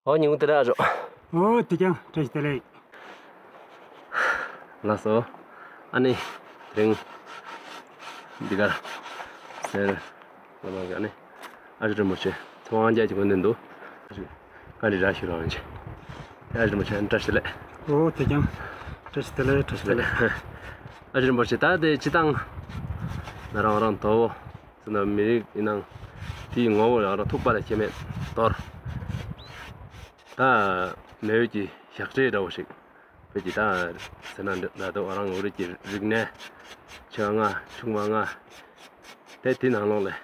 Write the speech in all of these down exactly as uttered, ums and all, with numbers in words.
ཨོ་ཉིན་གུང་བདེ་ལེགས་ཨ་ཞོ། ཨོ་དེ་ཀྱང་བཀྲ་ཤིས་བདེ་ལེགས། ལགས་སོ། ཨ་ནི་དེ་རིང་འདི་གར་སེར་བླ་མ་གི་ཨ་ནི་ཨ་ཞོ་རིན་པོ་ཆེ་ཚེ་དབང་རྒྱལ་གྱི་སྐུ་མདུན་དུ་བཀའ་འདྲི་ར་ཞུ་རོགས་ཡིན། ཨ་ཞོ་རིན་པོ་ཆེ་བཀྲ་ཤིས་བདེ་ལེགས། ཨོ་དེ་ཀྱང་བཀྲ་ཤིས་བདེ་ལེགས། བཀྲ་ཤིས་བདེ་ལེགས། ཨ་ཞོ་རིན་པོ་ཆེ། ད་དེ་སྤྱིར་བཏང་ང་རང་རང་དོ་བོ་ཚུ་ན་མི་རིགས་ཨིན་ནའང་དེའི་ངོ་བོ་ལ་རང་ཐུག་པ་ལ་ཁྱད་མེད་དོར། ད་མེས་པོ་གི་ཞག་ཁྲའི་འདྲ་བོ་ཞིག་བོད་ཀྱི་ད་ཟེར་ན་འདྲ་འདུག་རང་བོད་རིགས་ཀྱི་རིག་གནས་ཆེ་བ་ལྔ་ཆུང་བ་ལྔ་དེ་དེའི་ནང་ལོགས་ལས་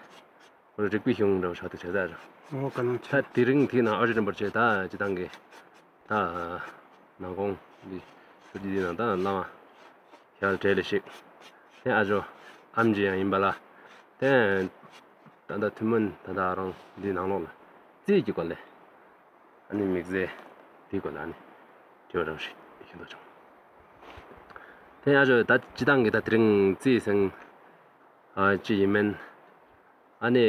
ཁོ་རིག་པའི་གཞུང་འདྲ་བོ་ཆགས་འདུག་བྱས་ཙང་རང་། ཨོ་བཀའ་དྲིན་ཆེ། ད་དེ་རིང་དེའི་ནང་ཨ་ཞོ་རིན་པོ་ཆེ་ད་སྤྱིར་བཏང་གི་ད་ནང་ཁོངས་འདི་ཆོས་བརྒྱུད་འདི་ནང་ད་བླ་མ་ཞལ་བྲལ་ལེ་ཞིག་དེ་ཨ་ཞོ་ཨེམ་ཆི་ཡང་ཡིན་པ་ལ་དེ་ད་ད་ཐུན་མོང་ད་ད་རང་འདི་ནང་ལོགས་ལ་རྩིས་ཀྱི་སྐོར་ལས་ཨ་ནི་དམིགས་བསལ་འདིའི་སྐོར་ལ་ཨ་ནི་དྲི་བ་རང་ཞིག་ཞུ་འདོད་བྱུང་། དེ་ཨ་ཞོ་ད་སྤྱིར་བཏང་གི་ད་དེ་རིང་རྩིས་ཟེར་ཨ་ཅི་ཡིན་མིན་ཨ་ནི་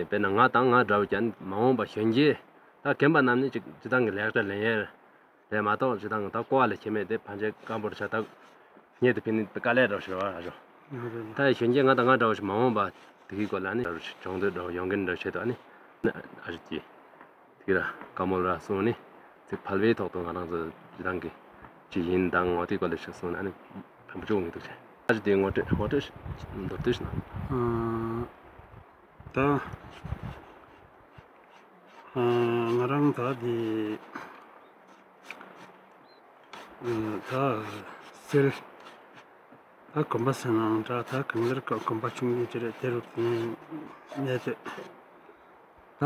དཔེར་ན་ང་དང་ང་འདྲ་བོ་ཀྱང་མ་འོངས་པ་གཞོན་སྐྱེས་ད་རྒན་པ་རྣམས་ནི་ཅིག་སྤྱིར་བཏང་གི་ལེགས་སྒྲ་ལེན་ཡས་རེད་མ་གཏོགས་སྤྱིར་བཏང་གི་ད་ཀོ་བ་ལ་ཁྱད་མེད་དེ་ཕན་ཆད་སྐམ་པོར་ཆ་ད་ཉེ་དུ་ཕན་ནི་དཀའ་ལས་འདྲ་བོ་ཞིག་རེད་བ། ཨ་ཞོ་ད་གཞོན་སྐྱེས་ང་དང་ང་འདྲ་བོ་ཞིག་མ་འོངས་པ་དེ་གི་སྐོར་ལ་ཨ་ནི་སྦྱོང་འདོད་འདྲ་བོ་ཡོང་གིན་འདྲ་བོ་བྱེད་དོ། ཨ་ནི་ཨ་ཞོ་ཀྱིས་དེ་ར་བཀའ་མོལ་ར་གསུངས་ནི་ཚིག་ཕལ་པའི་ཐོག་ཏུ་ང་རང་ཚོ་སྤྱིར་བཏང་གི་ཅི་ཡིན་དང་ངོ་དེའི་སྐོར་ལ་ཞིག་གསུངས་ནི་ཨ་ནི་ཕན་པོ་བྱུང་ངེས་འདུག་ཅེས། ཨ་ཞོ་དེ་ངོ་སྤྲོད་ངོ་སྤྲོད་མདོར་བསྡུས་ཤིག་གནང་། ད་ང་རང་ད་དེ་ད་སེར་ད་གོམ་པ་ཟེར་ནའང་འདྲ་ད་གང་ལྟར་གོམ་པ་ཆུང་ཆུང་ཅིག་རེད། དེ་རུ་ནས་ནས་དེ་ད་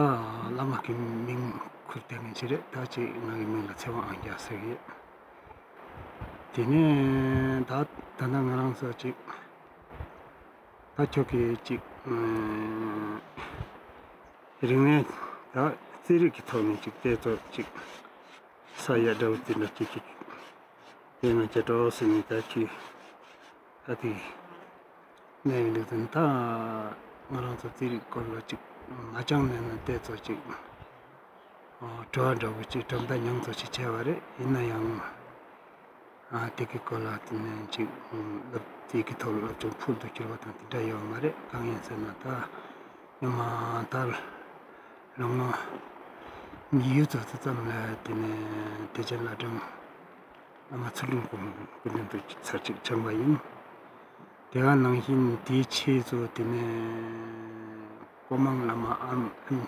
བླ་མ་གི་མིང་ཁུར་བསྡད་མཁན་ཅིག་རེད། ད་ཅིག་ང་གི་མིང་ལ་ཚེ་དབང་ཨང་རྒྱལ་ཟེར་གི་ཡོད། དེ་ནས་ད་ད་ལྟ་ང་རང་ཚོ་ཅིག་ད་ཁྱོད་ཀྱིས་ཅིག་རིག་གནས་ད་རྩིས་རིག་གི་ཐོག་ནས་ཅིག་དེ་ཚོ་ཅིག་ས་ཡ་འདྲ་བོ་དེ་འདྲ་ཅིག་ཅིག་དེ་ང་ཅིག་འགྲོ་ཟེར་ནས་ད་ཅིག་ད་དེ་གནས་ཡིན་འདུག་ཟེར་ན། ད་ང་རང་ཚོ་རྩིས་རིག་སྐོར་ལ་ཅིག་མ་སྦྱངས་ནས་ན་དེ་ཚོ་ཅིག་དྲི་བ་འདྲ་བོ་ཅིག་དྲི་བ་ད་མྱོང་ཚོར་ཅིག་བྱས་པ་རེད། ཡིན་ན་ཡང་ཨ་དེ་གི་སྐོར་ལ་དེ་ནས་ཅིག་སློབ་དེ་གི་ཐོག་ལ་སློབ་སྦྱོང་ཕུལ་དུ་བསྐྱུར་བ་དང་དེ་འདྲ་ཡོད་མ་རེད། གང་ཡིན་ཟེར་ན་ད་ཉི་མ་ད་ལོ་ངོ་ཉི་ཤུ་ཙམ་ཙམ་ལ་དེ་ནས་བདེ་ཆེན་བླ་བྲང་བླ་མ་ཚུལ་ཁྲིམས་སྐུ་མདུན་དུ་ཚར་གཅིག་སྦྱངས་པ་ཡིན། དེ་ག་ནང་བཞིན་དེའི་རྗེས་སུ་དེ་ནས་ཀོ་མང་བླ་མ་ཨམ་ཨམ་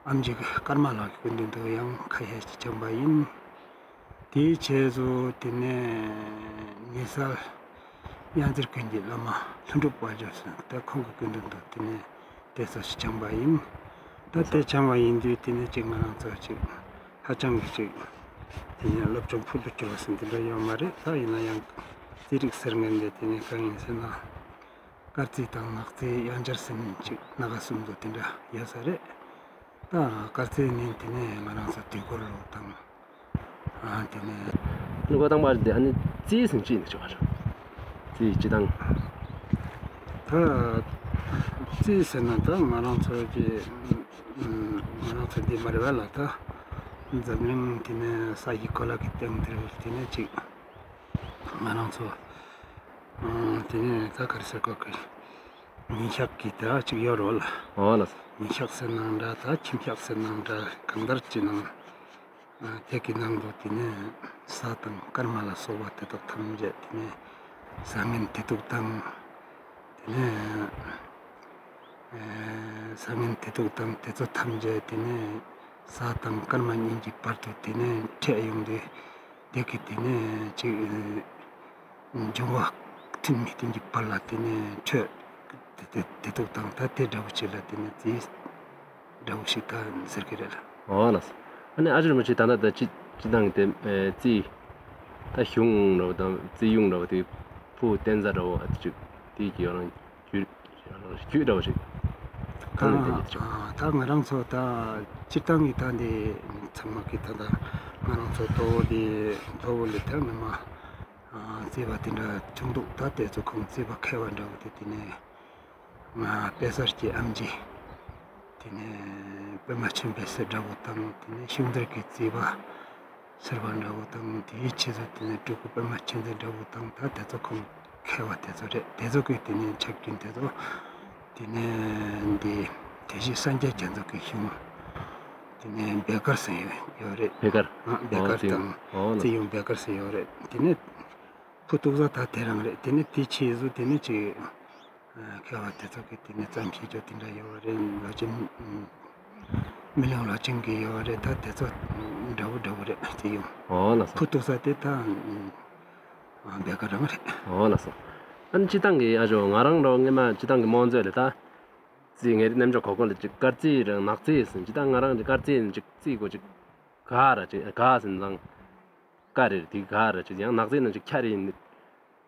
ཨམ་ཆི་ཀརྨ་ལགས་ཀྱི་སྐུ་མདུན་དུ་ཡང་ཁ་ཤས་ཤིག་སྦྱངས་པ་ཡིན། དེའི་རྗེས་སུ་དེ་ནས་ཉེ་སར་གཡང་རྩེ་དགོན་གྱི་བླ་མ་ལྷུན་གྲུབ་དཔལ་འབྱོར་ཟེར་ད་ཁོང་གི་སྐུ་མདུན་དུ་དེ་ནས་དེ་ཚོ་ཞིག་སྦྱངས་པ་ཡིན། ད་དེ་སྦྱངས་པ་ཡིན་དུས་དེ་ནས་ཅིག་ང་རང་ཚོ་ཅིག་ཧ་ཅང་གི་ཅིག་དེ་ནས་སློབ་སྦྱོང་ཕུལ་དུ་བསྐྱུར་བ་ཟེར་འདི་འདྲ་ཡོད་མ་རེད། ད་ཡིན་ན་ཡང་རྩིས་རིག་ཟེར་མཁན་དེ་དེ་ནས་གང་ཡིན་ཟེར་ན། སྐར་རྩིས་དང་ནག་རྩིས་དབྱངས་འཆར་ཟེར་ནས་ཅིག་སྣ་ཁ་གསུམ་དུ་དེ་འདྲ་ཡོད་ས་རེད། ད་སྐར་རྩིས་ནི་དེ་ནས་ང་རང་ཚོ་དུས་འཁོར་ལོ་དང་ཨ་དེ་ནས་ལོ་གོ་དང་པར་དེ་ཨ་ནི་རྩིས་ཟེར་ཅི་ནི་ཆོག་ཨ་རོ། རྩིས་སྤྱིར་བཏང་། ད་རྩིས་ཟེར་ན་ད་ང་རང་ཚོ་གི་ང་རང་ཚོ་འདི་མ་རེད་བ་ལ་ད་འཛམ་གླིང་དེ་ནས་ས་ཡི་གོ་ལ་གི་སྟེང་དེ་རུ་དེ་ནས་ཅིག་ང་རང་ཚོ་ཨ་དེ་ནས་ད་ག་རེ་ཟེར་དགོས་ཀི། ཉིན་ཞག་གི་ད་ཅིག་ཡོད་རོ་ལ། འོ་ལགས། ཉིན་ཞག་ཟེར་ནའང་འདྲ་ད་ཁྱིམ་ཞག་ཟེར་ནའང་འདྲ་གང་ལྟར་ཅིག་ནང་ཨ་དེ་གི་ནང་དུ་དེ་ནས་ས་དང་སྐར་མ་ལ་སོགས་པ་དེ་དག་ཐམས་ཅད་དེ་ནས་བཟང་ངན་བདེ་སྡུག་དང་དེ་ནས་ཨ་བཟང་ངན་བདེ་སྡུག་དང་དེ་ཚོ་ཐམས་ཅད་དེ་ནས་ས་དང་སྐར་མ་གཉིས་ཀྱི་བར་དུ་དེ་ནས་འཕྲད་ཡོང་དུས། དེ་གི་དེ་ནས་ཅིག་འབྱུང་བ་ཐུན་མིན་ཐུན་གྱི་བར་ལ་དེ་ནས་འཕྲོད་དེ་དེ་དེ་དུག་དང་ད་དེ་འདྲ་བོ་ཅིག་ལ་དེ་ནས་རྩིས་འདྲ་བོ་ཞིག་ད་ཟེར་གི་རེད་ལ། འོ་ལགས། ཨ་ནི་ཨ་ཅེ་རིན་པོ་ཆེ་ད་ལྟ་ད་ཅི་ཅི་དང་དེ་རྩིས་ད་གཞུང་འདྲ་བོ་དང་རྩིས་གཞུང་འདྲ་བོ་དེ་ཕུ་བསྟན་རྩ་འདྲ་བོ་ཨ་ཅིག་དེ་གི་ཡོད་རང་། རྒྱུད་རྒྱུད་འདྲ་བོ་ཞིག་གང་ལ་བརྟེན་ནས་ཅིག་ད་ང་རང་ཚོ་ད་སྤྱིར་བཏང་གི་ད་འདི་ཚང་མ་གི་ད་ད་ང་རང་ཚོ་དོ་བོ་འདི་དོ་བོ་ལས་ད་ནི་མ་རྩིས་པ་དེ་འདྲ་བྱུང་འདུག་ད་དེ་ཚོ་ཁོང་རྩིས་པ་མཁས་པ་འདྲ་བོ་དེ་དེ་ནས་ང་དཔེ་གསར་གྱི་ཨམ་ཆི་ དེ་ནས་པདྨ་ཆོས་འཕེལ་ཟེར་འདྲ་བོ་དང་དེ་ནས་ཤུགས་འདུན་གྱི་རྩིས་པ་ཟེར་བ་འདྲ་བོ་དང་དེའི་ཕྱིས་སུ་དེ་ནས་སྤྲུལ་སྐུ་པདྨ་ཆོས་འཛིན་འདྲ་བོ་དང་ད་དེ་ཚོ་ཁོང་མཁས་པ་དེ་ཚོ་རེད། དེ་ཚོ་གི་དེ་ནས་ཆ་རྐྱེན་དེ་ཚོ་དེ་ནས་འདི་དེ་བཞིན་སངས་རྒྱས་རྒྱ་མཚོ་གི་གཞུང་དེ་ནས་བེ་དཀར་ཟེར་ཡོད་རེད། བེ་དཀར། ཨ་བེ་དཀར་དང་རྩིས་ཡོན་བེ་དཀར་ཟེར་ཡོད་རེད། དེ་ནས་ཕུ་ཏོག་ས་ད་དེ་རང་རེད། དེ་ནས་དེ་ཕྱིས་སུ་དེ་ནས་ཅིག་མཁས་པ་དེ་ཚོ་གི་དེ་ནས་བརྩམས་བྱས་ཅོ་དེ་འདྲ་ཡོད་རེད། ལོ་ཆེན་སྨིན་གླིང་ལོ་ཆེན་གི་ཡོད་རེད། ད་དེ་ཚོ་འདྲ་བོ་འདྲ་བོ་རེད། རྩིས་ཡོན། ཨོ་ལགས་སོ། ཕུ་ཏོག་ས་དེ་ད་བེ་དཀར་རང་རེད། ཨོ་ལགས་སོ། ཨ་ནི་སྤྱིར་བཏང་གི་ཨ་ཅོ་ང་རང་རོ་སྔོན་མ་སྤྱིར་བཏང་གི་མོ་མཛོད་ལས་ད་རྩིས་ངེད་རྣམ་ཅོ་གོ་གོ་ལས་ཅིག་སྐར་རྩིས་རང་ནག་རྩིས་ཟེར་སྤྱིར་བཏང་ང་རང་ཅིག་སྐར་རྩིས་ནི་ཅིག་རྩིས་གོ་ཅིག་ག་ར་ཅིག་ག་ཟེར་ཙང་། ཀ་རེད། དེ་ག་རེད། ཅིག་ཡང་ནག་རྩིས་ནང་ཅིག་ཁྱ་རེད།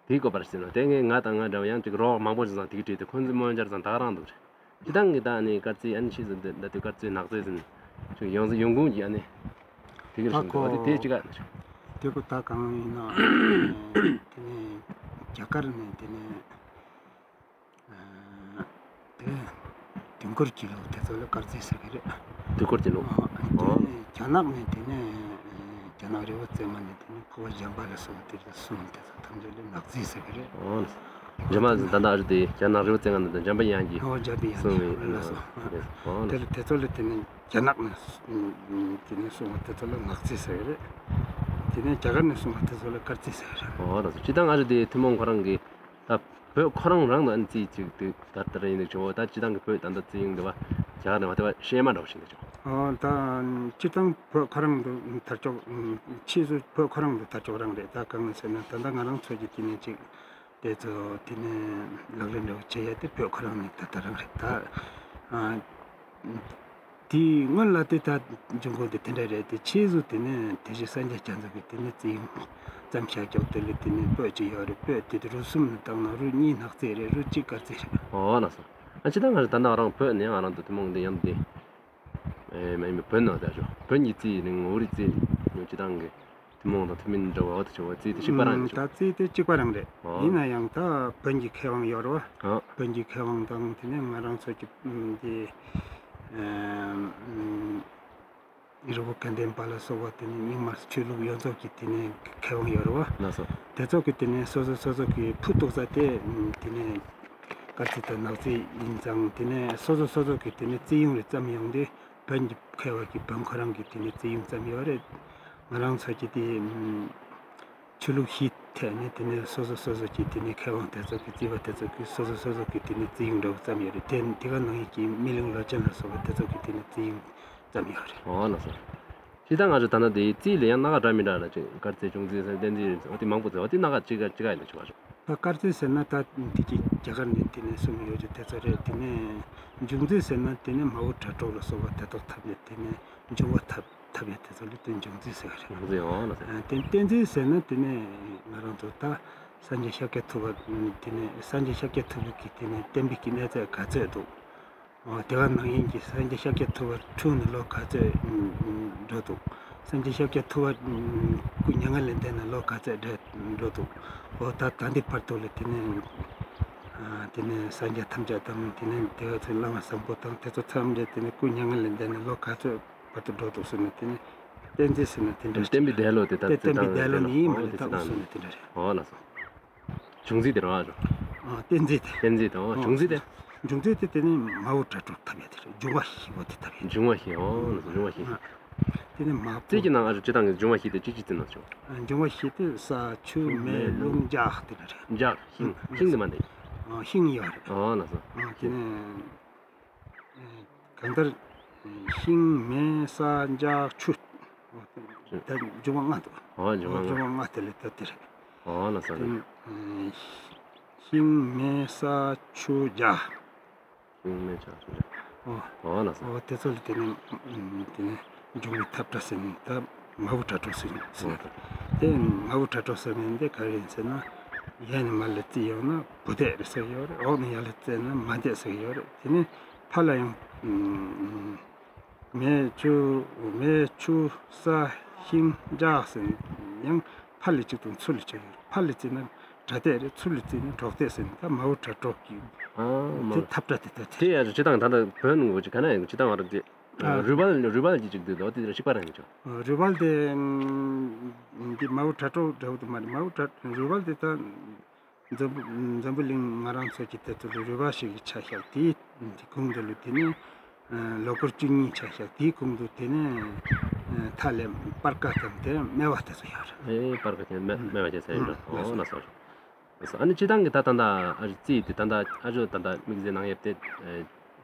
དེ་གོ་བར་ཟེར་ན་དེ་ངས་ང་དང་ང་འདྲ་བ་ཡང་ཅིག་རོགས་མང་པོ་ཅིག་ཚང་དེ་གི་བྲིས་ཏེ་ཁོང་ཚོའི་མོལ་འཆར་ཚང་ད་ག་རང་འདུག་རེད། སྤྱིར་བཏང་གི་ད་ནི་སྐར་རྩིས་ཨ་ནི་ཕྱིས་སུ་འདི་ད་དུས་སྐར་རྩིས་ནག་རྩིས་ཟེར་ཅིག་ཡོངས་སུ་ཡོང་ཁུངས་ཀྱི་ཨ་ནི་དེ་གི་རེད་ཟེར་འདུག་བ། དེ་དེ་ཅིག་ག་ནི་ཅིག་དེ་གོ་ད་གང་ཡིན་ན་དེ་ནས་རྒྱ་གར་ནས་དེ་ནས། ཨ་དེ་དུས་འཁོར་གྱི་ལུགས་དེ་ཚོ་ལ་སྐར་རྩིས་ཟེར་གི་རེད། དུས་འཁོར་གྱི་ལུགས། ཨ་ཨོ། དེ་རྒྱ་ནག་ནས་དེ་ནས་རྒྱ་ནག་རི་བོ་རྩེ་ལྔ་ནས་དེ་ནས་ཕུར་པ་འཇམ་པ་ལ་སོགས་པ་དེ་ཚོ་གསུངས་དེ་ཚོ་ཐམས་ཅད་ལ་ནག་རྩིས་ཟེར་གི་རེད། ཨོ། འཇམ་པ་ཟེར་ད་ལྟ་ཨ་རི་དེ་རྒྱ་ནག་རི་བོ་རྩེ་ལྔ་ནས་དེ་འཇམ་པ་དབྱངས་ཀྱིས་ཨོ་འཇམ་པ་དབྱངས་གསུངས་པའི་ལགས་སོ། ཨོ། དེ་ལ་དེ་ཚོ་ལ་དེ་ནས་རྒྱ་ནག་ནས་དེ་ནས་གསུངས་པ་དེ་ཚོ་ལ་ནག་རྩིས་ཟེར་གི་རེད། དེ་ནས་རྒྱ་གར་ནས་གསུངས་པ་དེ་ཚོ་ལ་སྐར་རྩིས་ཟེར་གི་རེད། ཨོ་ལགས་སོ། སྤྱིར་བཏང་ཨ་རི་དེ་ཐུན་མོང་ཁོ་རང་གི་ད་བོད་ཁོ་རང་རང་དུ་ཨ་ནི་རྩིས་ཅིག་དེ་ད་ལྟ་རེ་ཡིན་ནི་ཅོ་ད་སྤྱིར་བཏང་གི་བོད་ད་ལྟ་རྩིས་ཡོང་དེ་བ་རྒྱ་གར་ནས་བ་དེ་བ་ཤེས་མ་འདྲ་བ་ཞིག་ནི་ཅོ། ཨོ་ད་སྤྱིར་བཏང་བོད་ཁོ་རང་དུ་དར་ལྕོག་ཕྱིས་སུ་བོད་ཁོ་རང་དུ་དར་ལྕོག་རང་རེད། ད་གང་ཟེར་ན་ད་ལྟ་ང་རང་ཚོ་གི་དེ་ནས་ཅིག་དེ་ཚོ་དེ་ནས་ལག་ལེན་འདྲ་བོ་བྱེད་ཡ་དེ་བོད་ཁོ་རང་ནས་ད་ལྟ་རང་རེད་ད། ཨ། དེའི་སྔོན་ལ་དེ་ད་འབྱུང་ཁུངས་དེ་དེ་འདྲ་རེད། དེ་ཕྱིས་སུ་དེ་ནས་དེ་བཞིན་སངས་རྒྱས་བྱང་སེམས་ཀྱིས་དེ་ནས་རྩིས་ཡོན་བརྩམས་བཞག་ཀྱོག་དེ་ལས་དེ་ནས་པོད་ཅིག་ཡོད་རེད། པོད་དེ་དེ་རུ་གསུམ་ནས་བཏང་ན་རུ་གཉིས་ནག་རྩིས་རེད། རུ་གཅིག་སྐར་རྩིས་རེད། ཨོ་ལགས་སོ། ཨ་སྤྱིར་བཏང་ང་རང་ད་ལྟ་རང་བོད་ནས་ང་རང་དུ་ཐུན་མོང་དེ་ཡང་དེ་ཨེ་མ་ཡིན་པའི་བོད་ནང་དེ་ཨ་ཅོ་བོད་ཀྱི་རྩིས་ནི་ངོ་བོ་རིག་རྩིས་ནི་སྤྱིར་བཏང་གི་ཐུན་མོང་དང་ཐུན་མིན་འདྲ་བ་འོ་དེ་ཆེ་བ་རྩིས་དེ་གཅིག་པ་རང་ཨུམ་ནི་ད་རྩིས་དེ་གཅིག་པ་རང་རེད། ཨོ། ཡིན་ན་ཡང་ད་བོན་གྱི་མཁས་དབང་ཡོད་རེད་བ། ཨོ། བོན་གྱི་མཁས་དབང་དང་དེ་ནས་ང་རང་ཚོ་གི་ཨུམ་དེ་ཨུམ་རི་བོ་དགའ་ལྡན་པ་ལ་སོགས་པ་དེ་ནས་རྙིང་མ་ཆོས་ལུགས་ཡོངས་རྫོགས་ཀྱི་དེ་ནས་མཁས་དབང་ཡོད་རེད་བ། ལགས་སོ། དེ་ཚོ་གི་དེ་ནས་སོ་སོ་སོ་སོ་གི་ཕུ་ཏོག་ས་དེ་ཨུམ་དེ་ནས་སྐར་རྩིས་དང་ནག་རྩིས་ཡིན་ཙང་དེ་ནས་སོ་སོ་སོ་སོ་གི་དེ་ནས་རྩིས་ཡོན་རེ་བརྩམས་ཡོང་དེ། བོན་གྱི་མཁས་པ་གིས་བོན་ཁོ་རང་གི་དེ་ནས་རྩིས་ཡོན་བརྩམས་ཡོད་རེད། ང་རང་ཚོ་གི་དེ་ཆོས་ལུགས་བཞིའི་ཐད་ནས་དེ་ནས་སོ་སོ་སོ་སོ་གི་དེ་ནས་མཁས་དབང་དེ་ཚོ་གི་རྩིས་པ་དེ་ཚོ་གིས་སོ་སོ་སོ་སོ་གི་དེ་ནས་རྩིས་ཡོན་འདྲ་བོ་བརྩམས་ཡོད་རེད། དེ་དེ་ག་ནང་བཞིན་གྱི་སྨིན་གླིང་ལོ་ཆེན་ལ་སོགས་པ་དེ་ཚོ་གི་དེ་ནས་རྩིས་ཡོན་བརྩམས་ཡོད་རེད། ཨོ་ལགས་སོ། སྤྱིར་བཏང་ང་ཚོ་ད་ལྟ་དེ་རྩིས་ལ་ཡང་སྣ་ཁ་འདྲ་མི་འདྲ་ལ་ཅིག་སྐར་རྩིས་འབྱུང་རྩིས་ཟེར་བསྟན་རྩིས་ཟེར་འོ་དེ་མང་པོ་ཟེར་འོ་དེ་སྣ་ཁ་གཅིག་ག་གཅིག་ག་ཡིན་ལ་ཆོག་པ་ཆོག་ད་སྐར་རྩིས་ཟེར་ན་ད་དེ་གི་རྒྱ་གར་ནས་དེ་ནས་གསུངས་ཡོད་ཀྱི་དེ་ཚོ་རེད། དེ་ནས་འབྱུང་རྩིས་ཟེར་ན་དེ་ནས་མ་བུ་དྲ་གྲོགས་ལ་སོགས་པ་དེ་དག་འཐབ་ནས་དེ་ནས་འབྱུང་བ་འཐབ་འཐབ་ཡ་དེ་ཚོ་ལ་དེ་འབྱུང་རྩིས་ཟེར་གི་རེད། འབྱུང་རྩིས་འོ་ལགས་སོ། ཨ་དེ་བསྟན་རྩིས་ཟེར་ན་དེ་ནས་ང་རང་ཚོ་ད་སངས་རྒྱས་ཤཱཀྱ་ཐུབ་པ་དེ་ནས་སངས་རྒྱས་ཤཱཀྱ་ཐུབ་པ་གི་དེ་ནས་བསྟན་པའི་གི་གནས་ཚད་ག་ཚོད་འདུག་ཨོ་དེ་ག་ནང་བཞིན་གྱི་སངས་རྒྱས་ཤཱཀྱ་ཐུབ་པ་འཁྲུངས་ནས་ལོ་ག་ཚོད་འགྲོ་འདུག་སངས་རྒྱས་ཤཱཀྱ་ཐུབ་པ་སྐུ་མྱ་ངན་ལས་འདས་ནས་ལོ་ག་ཚོད་འགྲོ་འགྲོ་འདུག་ཨོ་ད་ད་འདི་བར་དུ་ལ་དེ་ནས་ཨ་དེ་ནས་སངས་རྒྱས་ཐམས་ཅད་དང་དེ་ནས་དེ་ག་ཚོད་བླ་མ་བཟང་པོ་དང་དེ་ཚོ་ཐམས་ཅད་དེ་ནས་སྐུ་མྱ་ངན་ལས་འདས་ནས་ལོ་ག་ཚོད་བར་དུ་འགྲོ་འདུག་ཟེར་ན་དེ་ནས་བསྟན་རྩིས་ཟེར་ན་དེ་འདྲ་བསྟན་པའི་འདས་ལོ་དེ་ད་དེ་བསྟན་པའི་འདས་ལོ་ནི་ཡིན་མ་ཨོ་རེད། དེ་ད་ཨོ་ཟེར་ན་དེ་འདྲ་རེད། ཨོ་ལགས་སོ། འབྱུང་རྩིས་དེ་རེད་བ། ཨ་བསྟན་རྩིས་དེ། བསྟན་རྩིས་དེ་ཨོ་འབྱུང་རྩིས་དེ། འབྱུང་རྩིས་དེ་དེ་ནི་མ་བུ་དྲ་གྲོགས་འཐབ་ཡ་དེ་རེད། འབྱུང་བ་བཞི་པོ་དེ་འཐབ་ཡ་དེ། འབྱུང་བ་བཞི་ཨོ་ལགས་སོ་འབྱུང་བ་བཞི། ཨ་དེ་ནི་མ་བུ། རྩིས་ཀྱི་ནང་ཨ་རུ་སྤྱིར་བཏང་གི་འབྱུང་བ་བཞི་དེ་གཅིག་གཅིག་རྩིས་ན་ཆོག་ཨ་འབྱུང་བ་བཞི་དེ་ས་ཆུ་མེ་རླུང་ལྗགས་དེ་འདྲ་རེད། ལྗགས་ཤིང་ཤིང་དེ་མ་འདི། ཨ་ཤིང་ཡོད་རེད། ཨོ་ལགས་སོ། ཨ་དེ་ནི། གང་ལྟར་ཤིང་མེ་ས་ལྗགས་ཆུ། ད་འབྱུང་བ་ལྔ་འདུག་ཨོ་འབྱུང་བ་ལྔ། འབྱུང་བ་ལྔ་དེ་ལས་ད་དེ་རེད། ཨོ་ལགས་སོ། དེ་ནི་ཤིང་མེ་ས་ཆུ་ལྗགས། ཤིང་མེ་ལྗགས་ཆུ་ལྗགས། ཨོ། ཨོ་ལགས་སོ། ཨོ་དེ་ཚོ་ལ་དེ་ནི་དེ་ནི་འབྱུང་བའི་འཐབ་གྲྭ་ཟེར་ནི་ད་མ་བུ་དྲ་གྲོགས་ཟེར་ནི་ཟེར་ནི། ཨོ་དེ་མ་བུ་དྲ་གྲོགས་ཟེར་ནི་འདི་ག་རེ་ཡིན་ཟེར་ན་གཞན་ནི་མ་ལ་རྩིས་ཡོང་ན་བུ་འདེད་རེད་ཟེར་གི་ཡོད་རེད། འོག་ནས་ཡར་ལ་རྩིས་ན་མ་འདེད་ཟེར་གི་ཡོད་རེད། དེ་ནི་ཕར་ལ་ཡང་མེ་ཆུ་མེ་ཆུ་ས་ཤིང་ལྗགས་ཟེར་ནི་ཡང་ཕར་ལ་གཅིག་དང་ཚུར་ལ་གཅིག་ཡོད་རེད། ཕར་ལ་རྩིས་ན་ དྲ་ཐད་རེད། ཚུར་ལ་བརྩིས་ནས་དྲོག་ཐད་ཟེར་ནས་ད་མའོ་དྲ་གྲོགས་ཀྱི་ཨ་མ་དེ་ཐབས་གྲ་དེ་ད་དེ། དེ་ཡང་སྤྱིར་བཏང་ད་ལྟ་བོད་ནང་གི་ག་ན་ཡང་སྤྱིར་བཏང་བར་དེ་ཨ། རུས་སྦལ་རུས་སྦལ་གྱི་ཅིག་དེ་ལོ་དེ་གཅིག་པ་རང་ཡིན་ཆོག། རུས་སྦལ་དེ་འདི་མའོ་དྲ་གྲོགས་འདྲ་བོ་དེ་མ་རེད། མའོ་དྲ་རུས་སྦལ་དེ་ད་འཛམ་བུ་འཛམ་བུ་གླིང་ང་རང་ཚོ་གི་དེ་ཚོ་ལ་རུས་སྦལ་ཞིག་གི་ཆ་བཞག་དེའི་གོང་དུ་ལུ་དེ་ནི་ལོ་འཁོར་བཅུ་གཉིས་ཆ་བཞག་དེའི་གོང་དུ་དེ་ནི་མཐའ་ལས་སྤར་ཁ་དང་དེ་སྨེ་བ་དེ་ཚོ་ཡོད་རེད། ཨེ་སྤར་ཁ་དེ་སྨེ་སྨེ་བ་ཅན་ཟེར་ཡིན་འགྲོ། ཨོ་ལགས་སོ། ལགས་སོ། ཨ་ནི་སྤྱིར་བཏང་གི་ད་ད་ལྟ་ཨ་རྩིས་དེ་ད་ལྟ་ཨ་ཇོ་ད་ལྟ་དམིགས་བསལ་གནང་ཡས་དེ་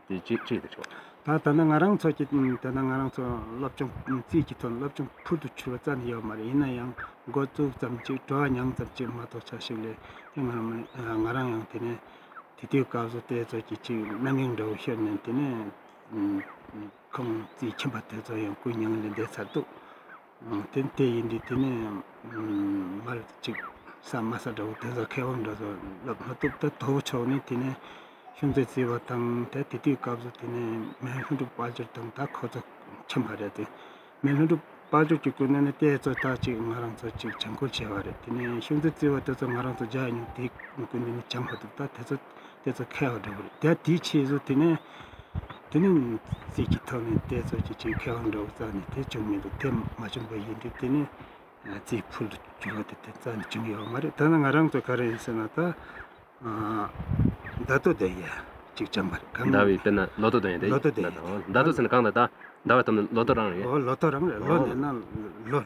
དེ་ཅི་ཅི་དེ་ཆོག། ད་ད་ལྟ་ང་རང་ཚོ་གི་ད་ལྟ་ང་རང་ཚོ་སློབ་སྦྱོང་རྩིས་ཀྱི་ཐོག་སློབ་སྦྱོང་ཕུལ་དུ་ཆུད་པ་རྩ་ནས་ཡོད་མ་རེད། ཡིན་ན་ཡང་འགོ་བཙུགས་ཙམ་ཅིག་བྲོ་བ་མྱངས་ཙམ་ཅིག་མ་གཏོགས་ཆ་ཞིག་ལས་དེ་ང་རང་ང་རང་ཡང་དེ་ནས་དེ་དུས་སྐབས་སུ་དེ་ཚོ་གི་ཅིག་རྣམ་གཡེང་འདྲ་བོ་ཤོར་ནས་དེ་ནས་ཁོང་རྩིས་ཁྱིམ་པ་དེ་ཚོ་ཡང་སྐུ་མྱ་ངན་ལས་འདས་ཚར་འདུག། དེ་དེ་ཡིན་དུས་དེ་ནས་མར་ཅིག་ས་དམའ་ས་འདྲ་བོ་དེ་ཚོ་མཁས་དབང་འདྲ་བོ་སློབ་མ་ཐུབ། ད་དོ་བོ་ཕྱོགས་ནས་དེ་ནས་ཤོང་ཚེ་རྩི་བ་དང་དེ་དེ་དུས་སྐབས་སུ་དེ་ནས་སྨན་ལྷུན་གྲུབ་དཔལ་འབྱོར་དང་ད་ཁོ་ཚོ་ཁྱིམ་པ་རེད། དེ་སྨན་ལྷུན་གྲུབ་དཔལ་འབྱོར་གྱི་སྐུ་མདུན་ནས་དེ་ཚོ་ད་ཅིག་ང་རང་ཚོ་ཅིག་སྦྱང་བརྡར་བྱས་པ་རེད། དེ་ནས་ཤོང་ཚེ་རྩི་བ་དེ་ཚོ་ང་རང་ཚོ་མཇལ་མྱོང་། དེ་སྐུ་མདུན་ནས་སྦྱངས་པ་འདུག། ད་དེ་ཚོ་དེ་ཚོ་མཁས་པ་འདྲ་བོ་རེད། དེ་དེའི་ཆེད་དུ་དེ་ནས་དེ་ནས་རྩིས་ཀྱི་ཐོག་ནས་དེ་ཚོ་ཅིག་ཅིག་མཁས་དབང་འདྲ་བོ་རྩ་ནས་དེ་བྱུང་མི་འདུག། དེ་མ་བྱུང་བ་ཡིན་དུས་དེ་ནས་རྩིས་ཕུལ་དུ་བཅུག་པ་དེ་དེ་རྩ་ནས་བྱུང་ཡོད་མ་རེད། ད་ནི་ང་རང་ཚོ་ག་རེ་ཡིན་ཟེར་ན་ད་ཨ་ཟླ་ཟླ་བ་དོན་ཡས་ཅིག་སྦྱངས་པ་རེད། གང་ཟླ་བའི་དཔེར་ན་ལོ་ཐོ་དོན་ཡས་དེ། ལོ་ཐོ་དོན་ཡས། ཟླ་ཟླ་བ་ཟེར་ན་གང་ལྟར་ད་ཟླ་བ་ཐོ་ནི་ལོ་ཐོ་རང་རེད། ཨོ་ལོ་ཐོ་རང་རེད། ལོ་ཨོ་ནས་ན་ལོ་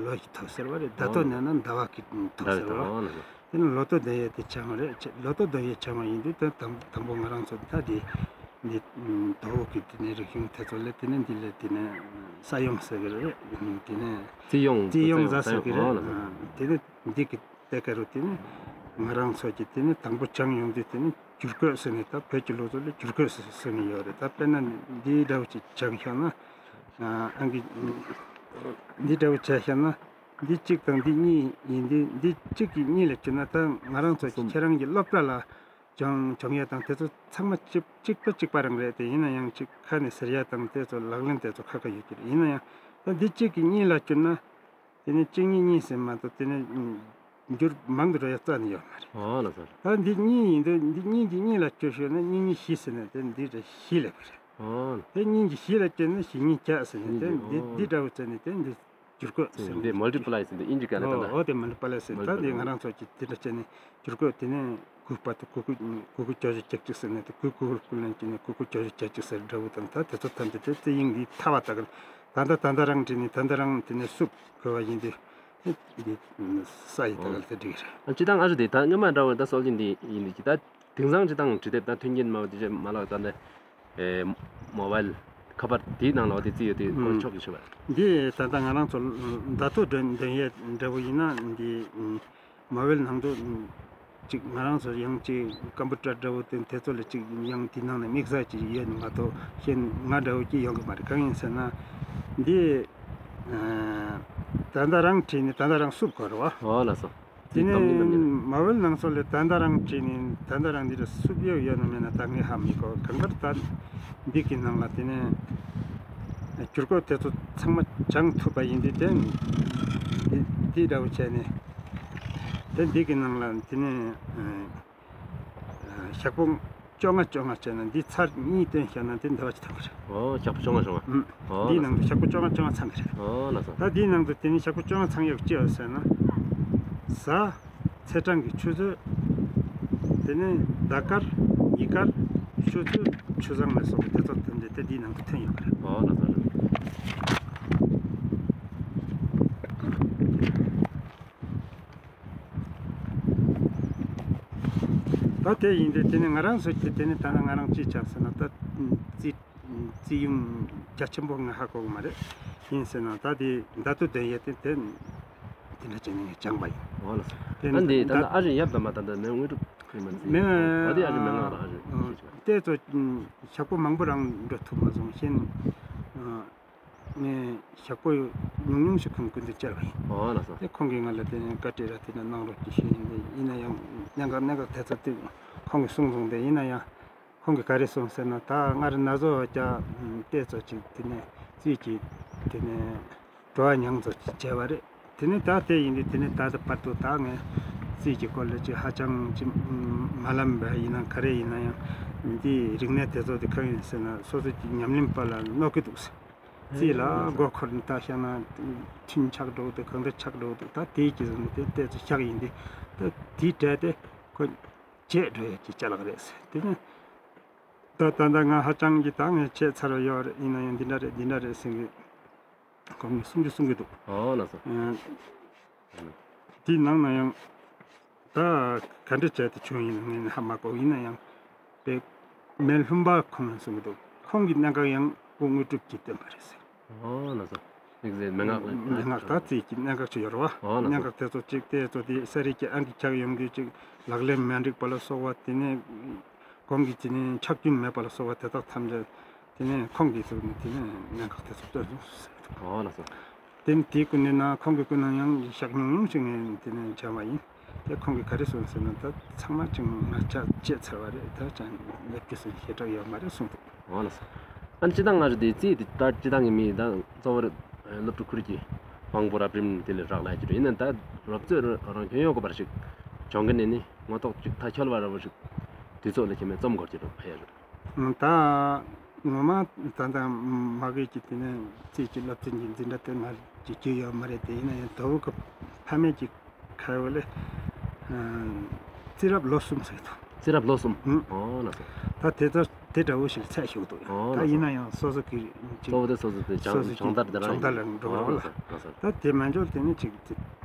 ལོ་ཡི་ཐོ་ཟེར་བ་རེད། ཟླ་ཟླ་བ་ཨོ་ནས་ན་ཟླ་བ་གི་ཐོ་ཟླ་བའི་ཟེར་ཐོ་བ། ཨོ་ལགས་སོ། དེ་ནི་ལོ་ཐོ་དོན་ཡས་དེ་སྦྱངས་པ་རེད། ལོ་ཐོ་དོན་ཡས་སྦྱངས་པ་ཡིན་དུས་དེ་དང་དང་པོ་ང་རང་ཚོ་ད་དེ་འདི་དོ་བོ་གི་དེ་ནས་རིག་གཞུང་དེ་ཚོ་ལས་དེ་ནས་འདི་ལས་དེ་ནས་ས་ཡོམ་ཟེར་གི་རེད། དེ་ནས་རྩིས་ཡོང་རྩིས་ཡོང་ཟ་ཟེར་གི་རེད། ཨོ་ལགས་སོ། དེ་ནས་འདི་གི་དེ་ག་རུ་དེ་ནི་ང་རང་ཚོ་གི་དེ་ནི་དང་པོ་སྦྱངས་ཡོང་དུས་དེ་ནི་བསྒྱུར་བཀོད་ཟེར་ནས་ད་བོད་ཀྱི་ལོ་ཚོ་ལ་བསྒྱུར་བཀོད་ཟེར་ཟེར་ནི་ཡོད་རེད། ད་དཔེར་ན་འདི་འདྲ་བོ་ཅིག་སྦྱངས་ཤག་ན་ཨང་གི་འདི་འདྲ་བོ་བྱས་ཤག་ན་འདི་གཅིག་དང་འདི་གཉིས་ཡིན་དུས་འདི་གཅིག་གི་གཉིས་ལ་བསྒྱུར་ན་ད་ང་རང་ཚོ་གི་གསུམ། ཁྱེད་རང་གི་སློབ་གྲྭ་ལ་སྦྱོང་སྦྱོང་ཡས་དང་དེ་ཚོ་ཚང་མ་གཅིག་གཅིག་པ་གཅིག་པ་རང་རེད། དེ་ཡིན་ན་ཡང་གཅིག་ཁ་ནས་ཟེར་ཡས་དང་དེ་ཚོ་ལག་ལེན་དེ་ཚོ་ཁ་ཁ་ཡོད་ཀྱི་རེད། ཡིན་ན་ཡང་ད་འདི་གཅིག་གི་གཉིས་ལ་བསྒྱུར་ན། དེ་ནས་གཅིག་གཉིས་གཉིས་ཟེར་མ་གཏོགས་དེ་ནས་འགྱུར་མང་དུ་འགྲོ་ཡ་རྩ་ནས་ཡོད་མ་རེད། ཨོ་ལགས་སོ། ད་འདི་གཉིས་ཡིན་དུས་འདི་གཉིས་ཀྱི་གཉིས་ལ་བསྒྱུར་ཤོར་ན་གཉིས་གཉིས་བཞི་ཟེར་ནས་དེ་འདི་འདྲ་བཞི་ལབ་པ་རེད། ཨོ། དེ་གཉིས་ཀྱི་བཞི་ལ་བསྒྱུར་ན་བཞི་གཉིས་བརྒྱ་ཟེར་ནས་དེ་འདི་འདི་འདྲ་བོ་བྱས་ནས་དེ་འདི་བསྒྱུར་བཀོད་ཟེར་འདི་མལ་ཊི་པ་ལའི་ཟེར་འདི་ཨིན་ཇི་སྐད་ལ་ད་ལྟ། ཨོ་དེ་མལ་ཊི་པ་ལའི་ཟེར། ད་འདི་ང་རང་ཚོ་གི་འདི་འདྲ་བྱས་ནས་བསྒྱུར་བཀོད་དེ་ནས་དགུ་བར་དུ་དགུ་དགུ་དགུ་དགུ་བརྒྱད་ཅུ་གྱ་གཅིག་ཟེར་ནས་དེ་དགུ་དགུ་དགུ་ལོན་གྱི་ནས་དགུ་དགུ་བརྒྱད་ཅུ་གྱ་གཅིག་ཟེར་འདྲ་བོ་དང་ད་དེ་ཚོ་ཐམས་ཅད་དེ་རྩིས་དབྱིངས་འདི་ཐ་བ་ད་ག་ད་ད་ད་ད་རང་བྲིས་ནས་ད་ད་རང་དེ་ནས་བསུབ་དགོས་པ་ཡིན་དུས་འདི་ས་ཡི་ད་ག་དེ་འགྲིག་གི་རེད། ཨ་སྤྱིར་བཏང་ཨ་རུ་དེ་ད་སྔོན་མ་འདྲ་བོ་ད་སྲོལ་རྒྱུན་འདི་ཡིན་དུས་ཀྱི་ད་དེང་སང་སྤྱིར་བཏང་འབྲི་དེབ་ད་མཐུན་རྐྱེན་མ་བ་དེ་ཅེས་མ་ལགས་ད་འདི་ཨེ་མོ་བཱའིལ་ཁ་པར་དེའི་ནང་ལ་བ་དེ་རྩིས་ཡོད་དེ་ཁོ་ཨུམ་ཆོག་གི་ཞུ་བ། འདི་ད་ལྟ་ང་རང་ཚོ་ཟླ་ཐོ་འདོན་འདོན་ཡས་འདྲ་བོ་ཡིན་ན་འདི་མོ་བཱའིལ་ནང་དུ་ཅིག་ང་རང་ཚོ་ཡང་ཅིག་ཀམ་པུ་ཊར་འདྲ་བོ་དེ་དེ་ཚོ་ལ་ཅིག་ཡང་དེ་ནང་ནས་དམིགས་བསལ་ཅིག་ཡོད་ནི་མ་གཏོགས་གཞན་ང་འདྲ་བོ་ཅིག་ཡོང་གི་མ་རེད། གང་ཡིན་ཟེར་ན་འདི་ད་ལྟ་རང་བྲིས་ནས་ད་ལྟ་རང་བསུབ་དགོས་རེད་བ། ཨོ་ལགས་སོ། དེ་ནས་དེ་གཏོང་ནི་གཏོང་ནི་རེད། མོ་བཱའིལ་ནང་སོགས་ལས་ད་ལྟ་རང་བྲིས་ནས་ད་ལྟ་རང་འདི་ལ་བསུབ་ཡོད་ཡོད་ན་མེད་ན་ད་ངས་ཧ་མི་གོ། གང་ལྟར་ད་འདི་གི་ནང་ལ་དེ་ནས་བསྒྱུར་བཀོད་དེ་ཚོ་ཚང་མ་སྦྱང་ཐུབ་པ་ཡིན་དུས་དེ་འདི་འདི་འདྲ་བོ་བྱས་ནས་དེ་འདི་གི་ནང་ལ་དེ་ནས་ཞག་པོ་བཅོ་ལྔ་བཅོ་ལྔ་བྱས་ན་འདི་ཚར་གཉིས་བཏོན་བཞག་ན་དེ་འདི་བ་ཅིག་ཐོན་གི་རེད། ཨོ་ཞག་པོ་བཅོ་ལྔ་བཅོ་ལྔ། ཨུམ། ཨོ་འདིའི་ནང་དུ་ཞག་པོ་བཅོ་ལྔ་བཅོ་ལྔ་ཚང་གི་རེད། ཨོ་ལགས་སོ། ད་འདིའི་ནང་དུ་དེ་ནི་ཞག་པོ་བཅོ་ལྔ་ཚང་ཡག་ཅི་ཡོད་ཟེར་ན། གཟའ་ཚེས་གྲངས་ཀྱི་ཆུ་ཚོད། དེ་ནས་ཟླ་སྐར་ཉིན་དཀར་ཆུ་ཚོད་ཆུ་བཟང་ལ་སོགས་པ་དེ་ཚོ་དེ་འདྲ་དེ་འདིའི་ནང་དུ་ཐོན་ཡོད་པ་རེད། ཨོ་ལགས་སོ། ད་དེ་ཡིན་དུས་དེ་ནི་ང་རང་ཚོ་གི་དེ་ནི་ད་ང་རང་ཅི་ཆགས་ཟེར་ན་ད་རྩིས་རྩིས་ཡུམ་རྒྱ་ཆེན་པོ་ང་ཧ་གོ་གི་མ་རེད། ཡིན་ཟེར་ན་ད་དེ་ཟླ་ཐོ་འདོན་ཡས་དེ་དེ་དེ་འདྲ་བྱས་ནས་ངས་སྦྱངས་པ་ཡིན། ཨོ་ལགས་སོ། དེ་ཨ་འདི་ད་ད་ཨ་རི་ཡབ་ད་མ་ད་ད་མེ་དངོས་གྲུབ་ཁྱོད་མ་ཟིན། མེ་ཨོ་དེ་ཨ་རི་མེ་ང་རང་ཨ་རི་ཨ་ཤེས་ཆོག། དེ་ཚོ་ཞག་པོ་མང་པོ་རང་འགྲོ་ཐུབ་མ་སོང་། གཞན་ཨ་ངས་ཞག་པོ་ཉུང་ཉུང་ཞིག་ཁོང་སྐུ་མདུན་བཅར་བ་ཡིན། ཨོ་ལགས་སོ། དེ་ཁོང་གིས་ང་ལ་དེ་ནས་བཀའ་དྲིན་ར་དེ་ནས་གནང་རོགས་ཀྱི་ཞུས་ཡིན། དེ་ཡིན་ན་ཡང་གནད་འགག་གནད་འགག་དེ་ཚོ་དེ་ཁོང་གིས་གསུངས་སོང་། དེ་ཡིན་ན་ཡང་ཁོང་གིས་ག་རེ་གསུངས་ཟེར་ན་ད་སྔར་ན་བཟོ་བ་ཀྱ་དེ་ཚོ་ཅིག་དེ་ནས་རྩིས་ཀྱི་དེ་ནས་བྲོ་བ་མྱངས་ཚོ་ཅིག་བྱས་པ་རེད། དེ་ནས་ད་དེ་ཡིན་དུས་དེ་ནས་ད་ལྟ་བར་དུ་ད་ངས་ རྩིས་ཀྱི་སྐོར་ལ་ཅིག་ཧ་ཅང་ཅིག་མ་ལམ་པ་ཡིན་ན་ག་རེ་ཡིན་ན་ཡང་འདི་རིག་གནས་དེ་ཚོ་དེ་གང་ཡིན་ཟེར་ན་སོ་སོ་ཀྱི་ཉམས་ལེན་པ་ལ་གནོད་ཀྱི་འདུག་ཟེར། རྩིས་ལ་མགོ་འཁོར་ནས་ད་བཤད་ན་ཐུན་ཆག་འགྲོ་འདུག། གང་འདྲ་ཆག་འགྲོ་འདུག། ད་དེའི་རྗེས་སུ་དེ་ཏོག་ཙམ་བཞག་ཡིན་དེ། ད་དེའི་གྲས་དེ་ཁོ་བརྗེད་འགྲོ་ཡ་ཅིག་ཅ་ལག་རེད་ཟེར། དེ་ནས་ད་ད་ད་ང་ཧ་ཅང་གི་ད་ངས་བརྗེད་ཚར་བ་ཡོད་རེད། ཡིན་ན་ཡང་འདི་འདྲ་རེད་འདི་འདྲ་རེད་ཟེར་གི་ཁོང་གིས་གསུང་རྒྱུ་གསུང་གི་འདུག། ཨོ་ལགས་སོ། ཨ་དེའི་ནང་ན་ཡང་ད་ག་འདྲ་བྱས་ཏེ་བྱུང་ཡིན་ན་ངས་ཧ་མ་གོ། ཡིན་ན་ཡང་དེ་མེས་ལྷུན་པ་ཁོང་ཡང་གསུང་གི་འདུག། ཁོང་གི་གནད་འགག་ཡང་སྐུ་དངོས་གྲུབ་ཀྱིས་བཏོན་པ་རེད་ཟེར། ཨོ་ལགས་སོ། ཡིག་ཟེར་མན་ངག་ལ། མན་ངག་ད་རྩིས་ཀྱི་གནད་འགག་ཅིག་ཡོད་རེད་བ། ཨོ་ལགས་སོ། གནད་འགག་དེ་ཚོ་ཅིག་དེ་ཚོ་དེ་ས་རིག་གི་ཨང་ཀི་ཆག་ཡོང་དུས་ཅིག་ལག་ལེན་མ་འགྲིག་པ་ལ་སོགས་པ། དེ་ནས་གོང་གི་དེ་ནས་ཆག་སྐྱོན་མེད་པ་ལ་སོགས་པ་དེ་དག་ཐམས་ཅད་དེ་ནས་ཁོང་གིས་ཚུར་ནས་དེ་ནས་གནད་འགག་དེ་ཚོ་བཏོན་སོང་ཟེར་འདུག། ཨོ་ལགས་སོ། དེ་ནས་དེའི་སྐུ་ནས་ན་ཁོང་གི་སྐུ་ན་ཡང་ཞག་ཉུང་ཉུང་ཞིག་ངས་དེ་ནས་བྱས་པ་ཡིན། དེ་ཁོང་གིས་ག་རེ་གསུངས་ཟེར་ན་ད་ཚང་མ་ཅིག་ང་ཅག་བརྗེད་ཚར་བ་རེད། ད་ཅང་ལབ་རྒྱུ་སུ་ཞེ་དྲག་ཡོད་མ་རེད་གསུངས་འདུག། ཨོ་ལགས་སོ། ཨ་ནི་སྤྱིར་བཏང་ང་ཚོ་དེ་རྩིས་དེ་ད་སྤྱིར་བཏང་གི་མི་ད་གཙོ་བོར་སློབ་ཕྲུག་ཁུར་གྱི་དབང་པོ་རབ་རིམ་དེ་ལས་རག་ལས་ཀྱི་རེད། ཡིན་ན་ད་སློབ་གཙོས་རང་ཁྱོན་ཡོད་དགོས་པར་ཞིག་སྦྱོང་མཁན་ནས་ནི་ངོ་ཐོག་ཅིག་ཐག་ཆོད་པ་འདྲ་བོ་ཞིག་དུས་ཚོད་ལ་ཁྱད་མེད་རྩོམ་དགོས་ཀྱི་རེད། ཕ་ཡ་རེད། ད་ངོ་མ་ད་ལྟ་མ་གི་ཅིག་དེ་ནས་རྩིས་ཀྱི་སློབ་ཚན་གྱི་འཛིན་གྲྭ་དེ་ང་ཅིག་གྱུར་ཡོད་མ་རེད་དེ། ཡིན་ན་ཡང་ཟླ་བོ་གི་ཕ་མེས་ཀྱི་ཁ་ཡོད་ལས་རྩིས་རབས་ལོ་གསུམ་ཟེར་འདུག། རྩིས་རབས་ལོ་གསུམ། ཨང་། ཨོ་ལགས་སོ། ད་དེ་ཚོ་དེ་འདྲ་བོ་ཞིག་ཚད་ཞུགས་འདུག། ཨོ་ད་ལགས་སོ། ཡིན་ན་ཡང་སོ་སོ་གི་ཅིག་གཙོ་བོ་དེ་སོ་སོ་དེ་སྦྱང་སྦྱོང་བརྡར་དེ་རང་སྦྱོང་བརྡར་ལ་འགྲོ་གི་རེད་བ། ལགས་སོ། ད་དེ་མ་འཇོག་དེ་ནི་ཅིག་དེ་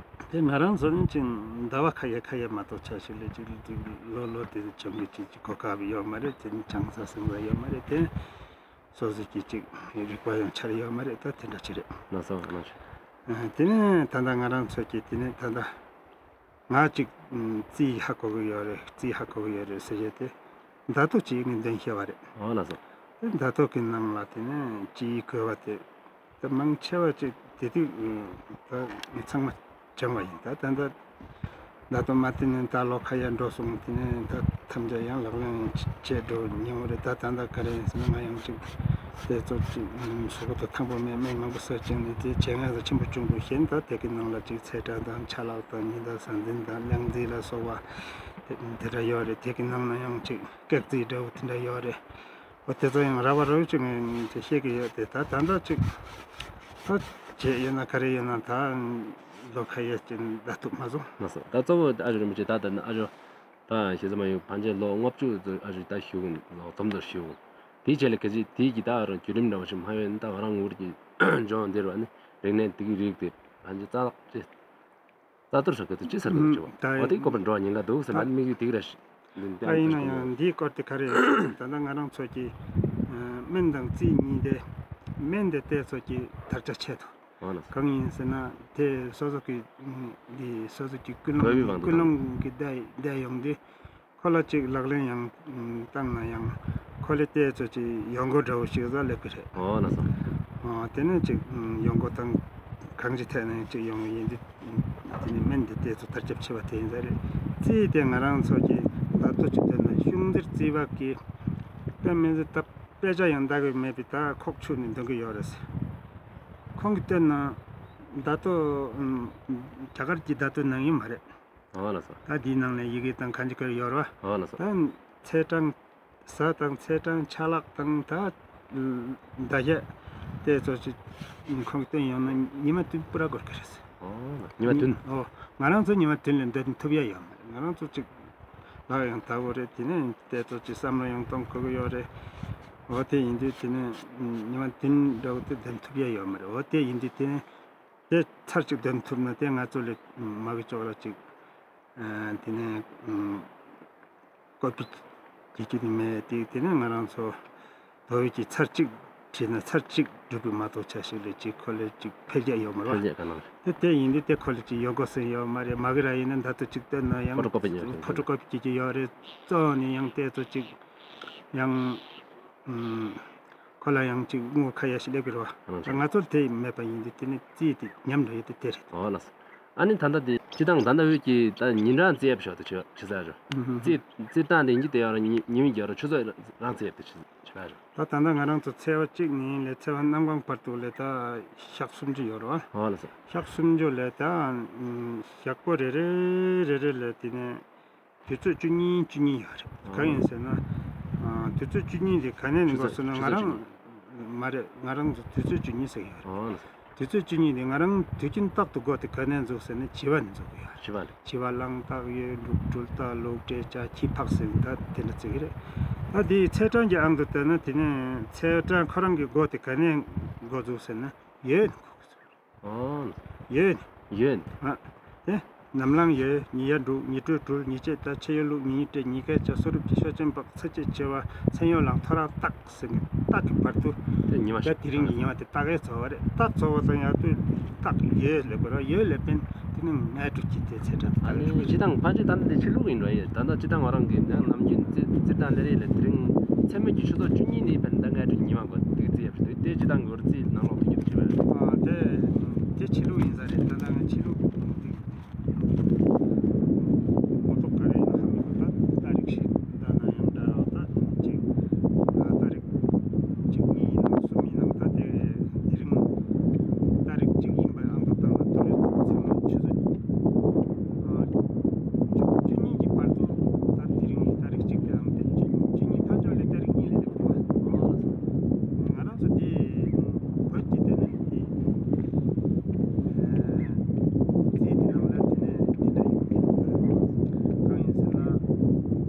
དེ་ང་རང་ཚོ་ནི་ཅིག་ཟླ་བ་ཁ་ཤས་ཁ་ཤས་མ་གཏོགས་ཆ་ཞིག་ལས་ཅིག་ཅིག་ལོ་ལོ་དེ་སྦྱོང་གི་ཅིག་ཅིག་གོ་སྐབས་ཡོད་མ་རེད། དེ་ནི་སྦྱང་ས་སེམས་ས་ཡོད་མ་རེད་དེ། སོ་སོ་གི་ཅིག་རིག་པ་ཡང་འཆར་ཡོད་མ་རེད། ད་དེ་འདྲ་ཅིག་རེད། ལགས་སོ། ལགས་སོ། ཨ་དེ་ནས་ད་ལྟ་ང་རང་ཚོ་གི་དེ་ནས་ད་ལྟ་ང་ཅིག་རྩིས་ཧ་གོ་གི་ཡོད་རེད། རྩིས་ཧ་གོ་གི་ཡོད་རེད་ཟེར་བྱས་ཏེ་བརྡ་ཐོ་ཅིག་ངས་འདོན་ཤེས་པ་རེད། ཨོ་ལགས་སོ། དེ་བརྡ་ཐོ་གི་ནང་ལ་དེ་ནས་ཅིག་གོ་བ་དེ་ད་མང་ཆེ་བ་ཅིག་དེ་དུས་ད་ཚང་མ་སྦྱངས་པ་ཡིན། ད་ད་ལྟ་ད་ལྟ་མ་དེ་ནས་ད་ལོ་ཁ་ཡར་འགྲོ་སོང་། དེ་ནས་ད་ཐམས་ཅད་ཡང་ལག་ལེན་བྱེད་འགྲོ་མྱོང་བ་རེད། ད་ད་ལྟ་ག་རེ་ཡིན་ཟེར་ན་ང་ཡང་ཅིག་དེ་ཚོ་ཅིག་གཟུགས་པོ་དང་ཐང་པོ་མེད་མི་མང་པོ་ཟ་བྱས་ནས་དེ་བྱེད་ངེས་ས་ཆེན་པོ་བྱུང་འདུག་ཞེ་ན། ད་དེ་གི་ནང་ལ་ཅིག་ཚེས་གྲངས་དང་ཆ་ལག་དང་ཉི་ཟླ་གཟའ་འཛིན་དང་གླང་རྫས་ལ་སོགས་པ་དེ་དེ་འདྲ་ཡོད་རེད། དེ་གི་ནང་ན་ཡང་ཅིག་སྐེག་རྩིས་འདྲ་བོ་དེ་འདྲ་ཡོད་རེད། འོ་དེ་ཚོ་ཡང་ར་བ་རོལ་ཅིག་ངས་དེ་ཤེས་ཀྱི་ཡོད་དེ། ད་ད་ལྟ་ཅིག་ད་བྱས་ཡོད་ན་ག་རེ་ཡོད་ན་ད་ལོ་ཁ་ཡོད་ཅིག་ད་ཐུབ་མ་སོང་། ལགས་སོ། ད་གཙོ་བོ་ཨ་ཞོ་རིན་པོ་ཆེ་ད་ད་ཨ་ཞོ་ད་ཞེ་ས་མ་ཡོང་ཕན་ཆད་ལོ་ལྔ་བཅུ་ཙམ་ཨ་ཞོ་ད་བཞུགས་ལོ་འཛོམས་དུ་བཞུགས། དེའི་རྗེས་ལ་གལ་སྲིད་དེའི་གི་ད་རང་བརྒྱུད་རིམ་འདྲ་བ་ཞིག་མ་ཡོད་ན་ད་རང་ངུར་གྱི་ལྗོངས་འདིར་བ་ནི་རིག་གནས་དེ་གི་རིགས་དེ་ཕན་ཆད་རྩ་བ་ཅི། རྩ་གཏོར་ཟེར་གི་འདུག། ཅི་ཟེར་གི་འདུག་ཅེས་པ། འོ་དེའི་སྐོར་བར་འགྲོ་བ་ཉེན་ཁ་འདུག་ཟེར་ན་མིག་དེ་གི་ར་ཤི། ད་ཡིན་ན་ཡང་འདིའི་སྐོར་དེ་ག་རེ་ད་ལྟ་ང་རང་ཚོ་གི་སྨན་དང་རྩིས་གཉིས་དེ་སྨན་དེ་ཏོག་ཙམ་གྱི་དར་ཆ་ཆེ་འདུག། འོ་ན་གང་ཡིན་ཟེར་ན་དེ་སོ་སོ་གི་འདི་སོ་སོ་གི་ཀུན་སློང་ཀུན་སློང་གི་བསྡད་བསྡད་ཡོང་དུས་ཁོ་ལ་ཅིག་ལག་ལེན་ཡང་བཏང་ན་ཡང་ཁོ་ལ་ཏོག་ཙམ་ཅིག་ཡོང་སྒོ་འདྲ་བོ་ཞིག་ཟ་སླེབས་ཀྱི་རེད། འོ་ན་སོ། འོ་དེ་ནས་ཅིག་ཡོང་སྒོ་དང་གང་ཅི་ཐད་ནས་ཅིག་ཡོང་བ་ཡིན་དུས་དེ་ནི་སྨན་དེ་ཏོག་ཙམ་དར་ཁྱབ་ཆེ་བ་དེ་ཡིན་ས་རེད། རྩིས་དེ་ང་རང་ཚོ་གི་ད་ལྟོ་ཅིག་བཏོན་ན་གཞུང་འཛིན་རྩིས་པ་གི་དཔེ་མི་སྲིད་ད་དཔེ་ཆ་ཡང་ལྟ་གི་མེད་པའི་ད་ཁོག་ཆུ་ནས་འདོན་གི་ཡོད་རེད་ཟེར། ཁོང་གིས་བཏོན་ན་ད་ལྟོ་རྒྱ་གར་གྱི་ད་ལྟོ་ནང་ཡིན་མ་རེད། ཨོ་ལགས་སོ། ད་འདིའི་ནང་ནས་ཡི་གེ་དང་གང་ཅི་ག་རེ་ཡོད་རེད་བ། ཨོ་ལགས་སོ། ད་ཚེས་གྲངས་གཟའ་དང་ཚེས་གྲངས་ཆ་ལག་དང་ད་ཟླ་ཤས་དེ་ཚོ་ཅིག་ཁོང་གིས་བཏོན་ཡོང་ན་ཉི་མ་བདུན་པུ་ར་འགོར་གི་རེད། ཨོ་ཉི་མ་བདུན། ཨོ་ང་རང་ཚོ་ཉི་མ་བདུན་ལས་འདོན་ཐུབ་ཡ་ཡོད་མ་རེད། ང་རང་ཚོ་ཅིག་ལག་ཡང་དག་པོ་རེད། དེ་ནས་དེ་ཚོ་ཅིག་བསམ་བློ་ཡང་གཏོང་དགོས་ཀྱི་ཡོད་རེད། འོ་དེ་ཡིན་དུས་དེ་ནས་ཉི་མ་བདུན་འདྲ་བོ་དེ་འདོན་ཐུབ་ཡ་ཡོད་མ་རེད། འོ་དེ་ཡིན་དུས་དེ་ནས་དེ་ཚར་གཅིག་འདོན་ཐུབ་ན་དེ་ང་ཚོ་ལས་མ་གི་ཅོག་ར་ཅིག་ཨ་དེ་ནས་ཨམ་ཀོ་པི་བྱེད་རྒྱུ་དེ་མེད་དེ། དེ་ནས་ང་རང་ཚོ་ཟླ་བའི་གཅིག་ཚར་གཅིག་བྱས་ན་ཚར་གཅིག་འགྲུབ་པའི་མ་གཏོགས་ཆ་ཞིག་ལས་ཅིག་ཁོ་ལས་ཅིག་འཕེལ་རྒྱས་ཡོད་མ་རེད་བ། འཕེལ་རྒྱས་ག་ནང་། དེ་དེ་ཡིན་དུས་དེ་ཁོ་ལས་ཅིག་ཡོད་དགོས་སེམས་ཡོད་མ་རེད། མ་གི་ར་ཡིན་ན་ད་ལྟོ་ཅིག་བཏོན་ན་ཡང་ཕོ་ཊོ་ཀོ་པི་ཉོས་ཕོ་ཊོ་ཀོ་པི་བྱེད་རྒྱུ་ཡོད་རེད། གཙོ་བོ་ནི་ཡང་དེ་ཚོ་ཅིག་ཡང་ཨམ་ཁོ་ལ་ཡང་ཅིག་དངུལ་ཁ་ཡ་ཞིག་སླེབས་ཀྱི་རེད་བ། ཨ་ད་ང་ཚོར་དེ་མེད་པ་ཡིན་དུས་དེ་ནི་རྩིས་དེ་ཉམས་འགྲོ་ཡོད་དེ་དེ་རེད། ཨོ་ལགས་སོ། ཨ་ནི་ད་ལྟ་དེ་སྤྱིར་བཏང་ད་ལྟ་འོད་ཀྱི་ད་ཉིན་གྲངས་རྩིས་ཡོད་པ་ཞིག་ཏུ་ཆུ་ཆུ་ཚོད་རེད། ཨུ་ཧུ། རྩིས་རྩིས་སྟངས་དེ་ཉིན་དེ་ཡང་ཉིན་ཉིན་རྒྱབ་ར་ཆུ་ཚོད་རང་རྩིས་ཡོད་པ་ཆུ་ཆུ་ཚོད་རེད། ད་ད་ལྟ་ང་རང་ཚོ་ཚེས་པ་གཅིག་ནས་ལས་ཚེས་པ་གནམ་གང་བར་དུ་ལས་ད་ཞག་སུམ་ཅུ་ཡོད་རེད་བ། ཨོ་ལགས་སོ། ཞག་སུམ་ཅུ་ལས་ད་ཨམ་ཞག་པོ་རེ་རེ་རེ་རེ་ལས་དེ་ནས་དུས་ཚོད་བཅུ་གཉིས་བཅུ་གཉིས་ཡོད་རེད། ཨོ། གང་ཡིན་ཟེར་ན་ཨ་དུས་ཚོད་བཅུ་གཉིས་དེ་ག་ནས་ནས་འགོ་ཚུགས་ན་ང་རང་མ་རེད། ང་རང་ཚོ་དུས་ཚོད་བཅུ་གཉིས་ཟེར་གྱི་ཡོད་རེད། ཨོ་ལགས་སོ། དུས་ཚོད་བཅུ་གཉིས་དེ་ང་རང་དུས་རྒྱུན་རྟག་ཏུ་འགོ་དེ་ག་ནས་འཛུགས་ཟེར་ན་བྱི་བ་ནས་འཛུགས་ཀྱི་ཡོད་རེད། བྱི་བ་ལས། བྱི་བ་གླང་སྟག་ཡོས་འབྲུག་སྦྲུལ་རྟ་ལུག་འདྲེ་བྱ་ཁྱི་ཕག་ཟེར་ད་དེ་འདྲ་བརྩི་གི་རེད། ད་དེའི་ཚེས་གྲངས་ཀྱི་དབང་དུ་བལྟས་ན་དེ་ནས་ཚེས་གྲངས་ཁོ་རང་གི་འགོ་དེ་ག་ནས་འགོ་འཛུགས་ཟེར་ན་ཡོས་ནས་འགོ་འཛུགས། ཨོ། ཡོས་ནས། ཡོས་ནས། ཨ། དེ། ནམ་ལངས་ཡོས། ཉི་ཡར་འབྲུག་ཉི་དྲོས་སྦྲུལ། ཉི་ཕྱེད་རྟ། ཕྱེད་ཡར་ལུག་ཉི་ཉི་འདྲེ། ཉི་ཁ་བྱ། གསུམ་རུབ་ཀྱི་ཤོ་ཆེན་པག་ཚེས་གཅིག་བྱི་བ། མཚན་ཡོས་གླང་། ཐོ་རངས་སྟག་ཟེར་ནས་སྟག་གི་བར་དུ། དེ་ཉི་མ་ད་ཞིག་དེ་རིང་གི་ཉི་མ་དེ་སྟག་གི་ཚོགས་པ་རེད། སྟག་ཚོགས་པ་དང་ཡང་དུས་སྟག་ཡོས་ལས་དགོས་རེད། ཡོས་ལས་འཕེན་དེ་ནི་ལྔ་དྲུག་གི་དེ་ཚེས་གྲངས་ཨ་ནི་སྤྱིར་བཏང་ཕལ་ཆེར་ད་ལྟ་དེ་ཕྱི་ལུགས་ཡིན་འགྲོ་ཡོད། ད་ལྟ་སྤྱིར་བཏང་ང་རང་གི་ནང་ནམ་རྒྱུན་རྩི་རྩིས་སྟངས་ལས་རེད་ལས་དེ་རིང་མཚན་མོ་གི་ཆུ་ཚོད་བཅུ་གཉིས་ནས་འཕེན་ད་ལྔ་དྲུག་ཉི་མ་འགོ་དེ་རྩིས་ཡོད་པ་རེད། དེ་སྤྱིར་བཏང་གི་རྩིས་ནང་ལོགས་དུ་གྱུར་ཅིག་རེད། ཨ་དེ་དེ་ཕྱི་ལུགས་ཡིན་ས་རེད། ད་ལྟ་ང་ཕྱི་ལུགས་དེ། ངོ་ཐོག་ག་རེ་ཡིན་ཧ་མི་གོ། ད་ཏ་རིག་ཞིག་ད་ན་ཡང་འདྲ་བ་ད་གཅིག་ཨ་ཏ་རིག་གཅིག་གཉིས་ཡིན་ནམ་གསུམ་ཡིན་ནམ། ད་དེ་དེ་རིང་ཏ་རིག་གཅིག་ཡིན་པའི་ཨང་དུ་བཏང་ལ་དོ་རེ་མཚན་མོ་ཆུ་ཚོད་ཨ་བཅུ་བཅུ་གཉིས་ཀྱི་བར་དུ་ད་དེ་རིང་ཏ་རིག་གཅིག་དེ་ཨང་དེ་བཅུ་བཅུ་གཉིས་ཕར་ཕྱོགས་ལས་ཏ་རིག་གཉིས་ལས་ལེགས་པོ་བ། ང་རང་ཚོ་དེ་བོད་ཀྱི་དེ་ནས་དེ། རྩིས་དེ་ནང་ལ་དེ་ནས་དེ་འདྲ་ཡོད་མི་འདུག་གང་ཡིན་ཟེར་ན།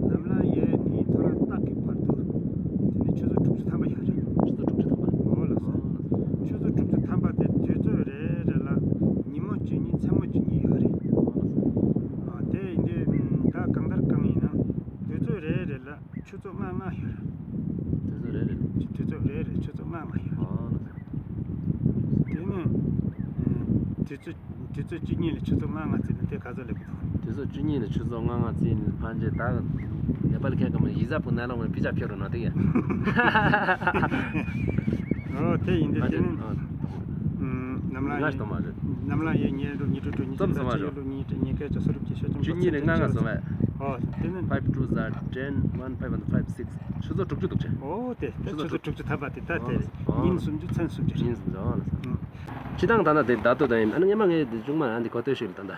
ནམ་ལངས་ཡོས་ནས་ཐོ་རངས་སྟག་གི་བར་དུ་དེ་ནས་ཆུ་ཚོད་དྲུག་ཅུ་ཐམ་པ་ཡོད་རེད། ཆུ་ཚོད་དྲུག་ཅུ་ཐམ་པ། འོ་ལགས་སོ། ཆུ་ཚོད་དྲུག་ཅུ་ཐམ་པ་དེ་དུས་ཚོད་རེ་རེ་ལ་ཉིན་མོ་བཅུ་གཉིས་མཚན་མོ་བཅུ་གཉིས་ཡོད་རེད། ཨ་དེ་ཡིན་དུས་ད་གང་ལྟར་གང་ཡིན་ན་དུས་ཚོད་རེ་རེ་ལ་ཆུ་ཚོད་ལྔ་ལྔ་ཡོད་རེད། དུས་ཚོད་རེ་རེ། དུས་ཚོད་རེ་རེ་ཆུ་ཚོད་ལྔ་ལྔ་ཡོད། ཨོ། དེ་ནས་ཨ་དུས་ཚོད་དུས་ཚོད་བཅུ་གཉིས་ལ་ཆུ་ཚོད་ལྔ་ལྔ་བརྩིས་ན་དེ་ག་ཚོད་ལེགས་པོ་འདུག་དུས་ཚོད་བཅུ་གཉིས་ལ་ཆུ་ཚོད་ལྔ་ལྔ་བརྩིས་ནས་ཕན་ཆད་ད་ནེ་པ་ལི་མཁས་དབང་མི་ཡི་ཟ་པུ་ནེ་ལོང་མི་པི་ཅ་ཕྱོགས་རུ་ན་དེ་ཡ། ཨོ་དེ་ཡིན་དེ། ཨ་དེ་ནི་ཨ་ནམ་ལངས་ཡོས། ནམ་ལངས་ཡོས་ཉི་དྲོ་ཉི་དྲོ་ཉི་ཚོམ་ཚོམ་ལ་ཉི་དྲོ་ཉི་ཁ་བྱ་གསུམ་རུབ་ཀྱི་ཤོ་ཆེན་པག་བཅུ་གཉིས་ལས་ལྔ་ལྔ་སོང་བས། ཨོ་དེ་ནི་five twos are ten, one five and five six། ཆུ་ཚོད་དྲུག་ཅུ་འདུག་ཅེ། ཨོ་དེ་དེ་ཆུ་ཚོད་དྲུག་ཅུ་ཐམ་པ་དེ་ད་དེ་ཨོ་ཉིན་སུམ་ཅུ་མཚན་སུམ་ཅུ་རེད། ཉིན་སུམ་ཅུ། ཨོ་ལགས་སོ། ཨང་། སྤྱིར་བཏང་ད་ལྟ་དེ་ད་ལྟོ་ད་ཡིན། ཨ་ནི་སྔོན་མ་ངས་དེ་ཅུང་མ་ཨ་འདི་གོ་ཐོས་ཤིག་ལ་ད་ལྟ་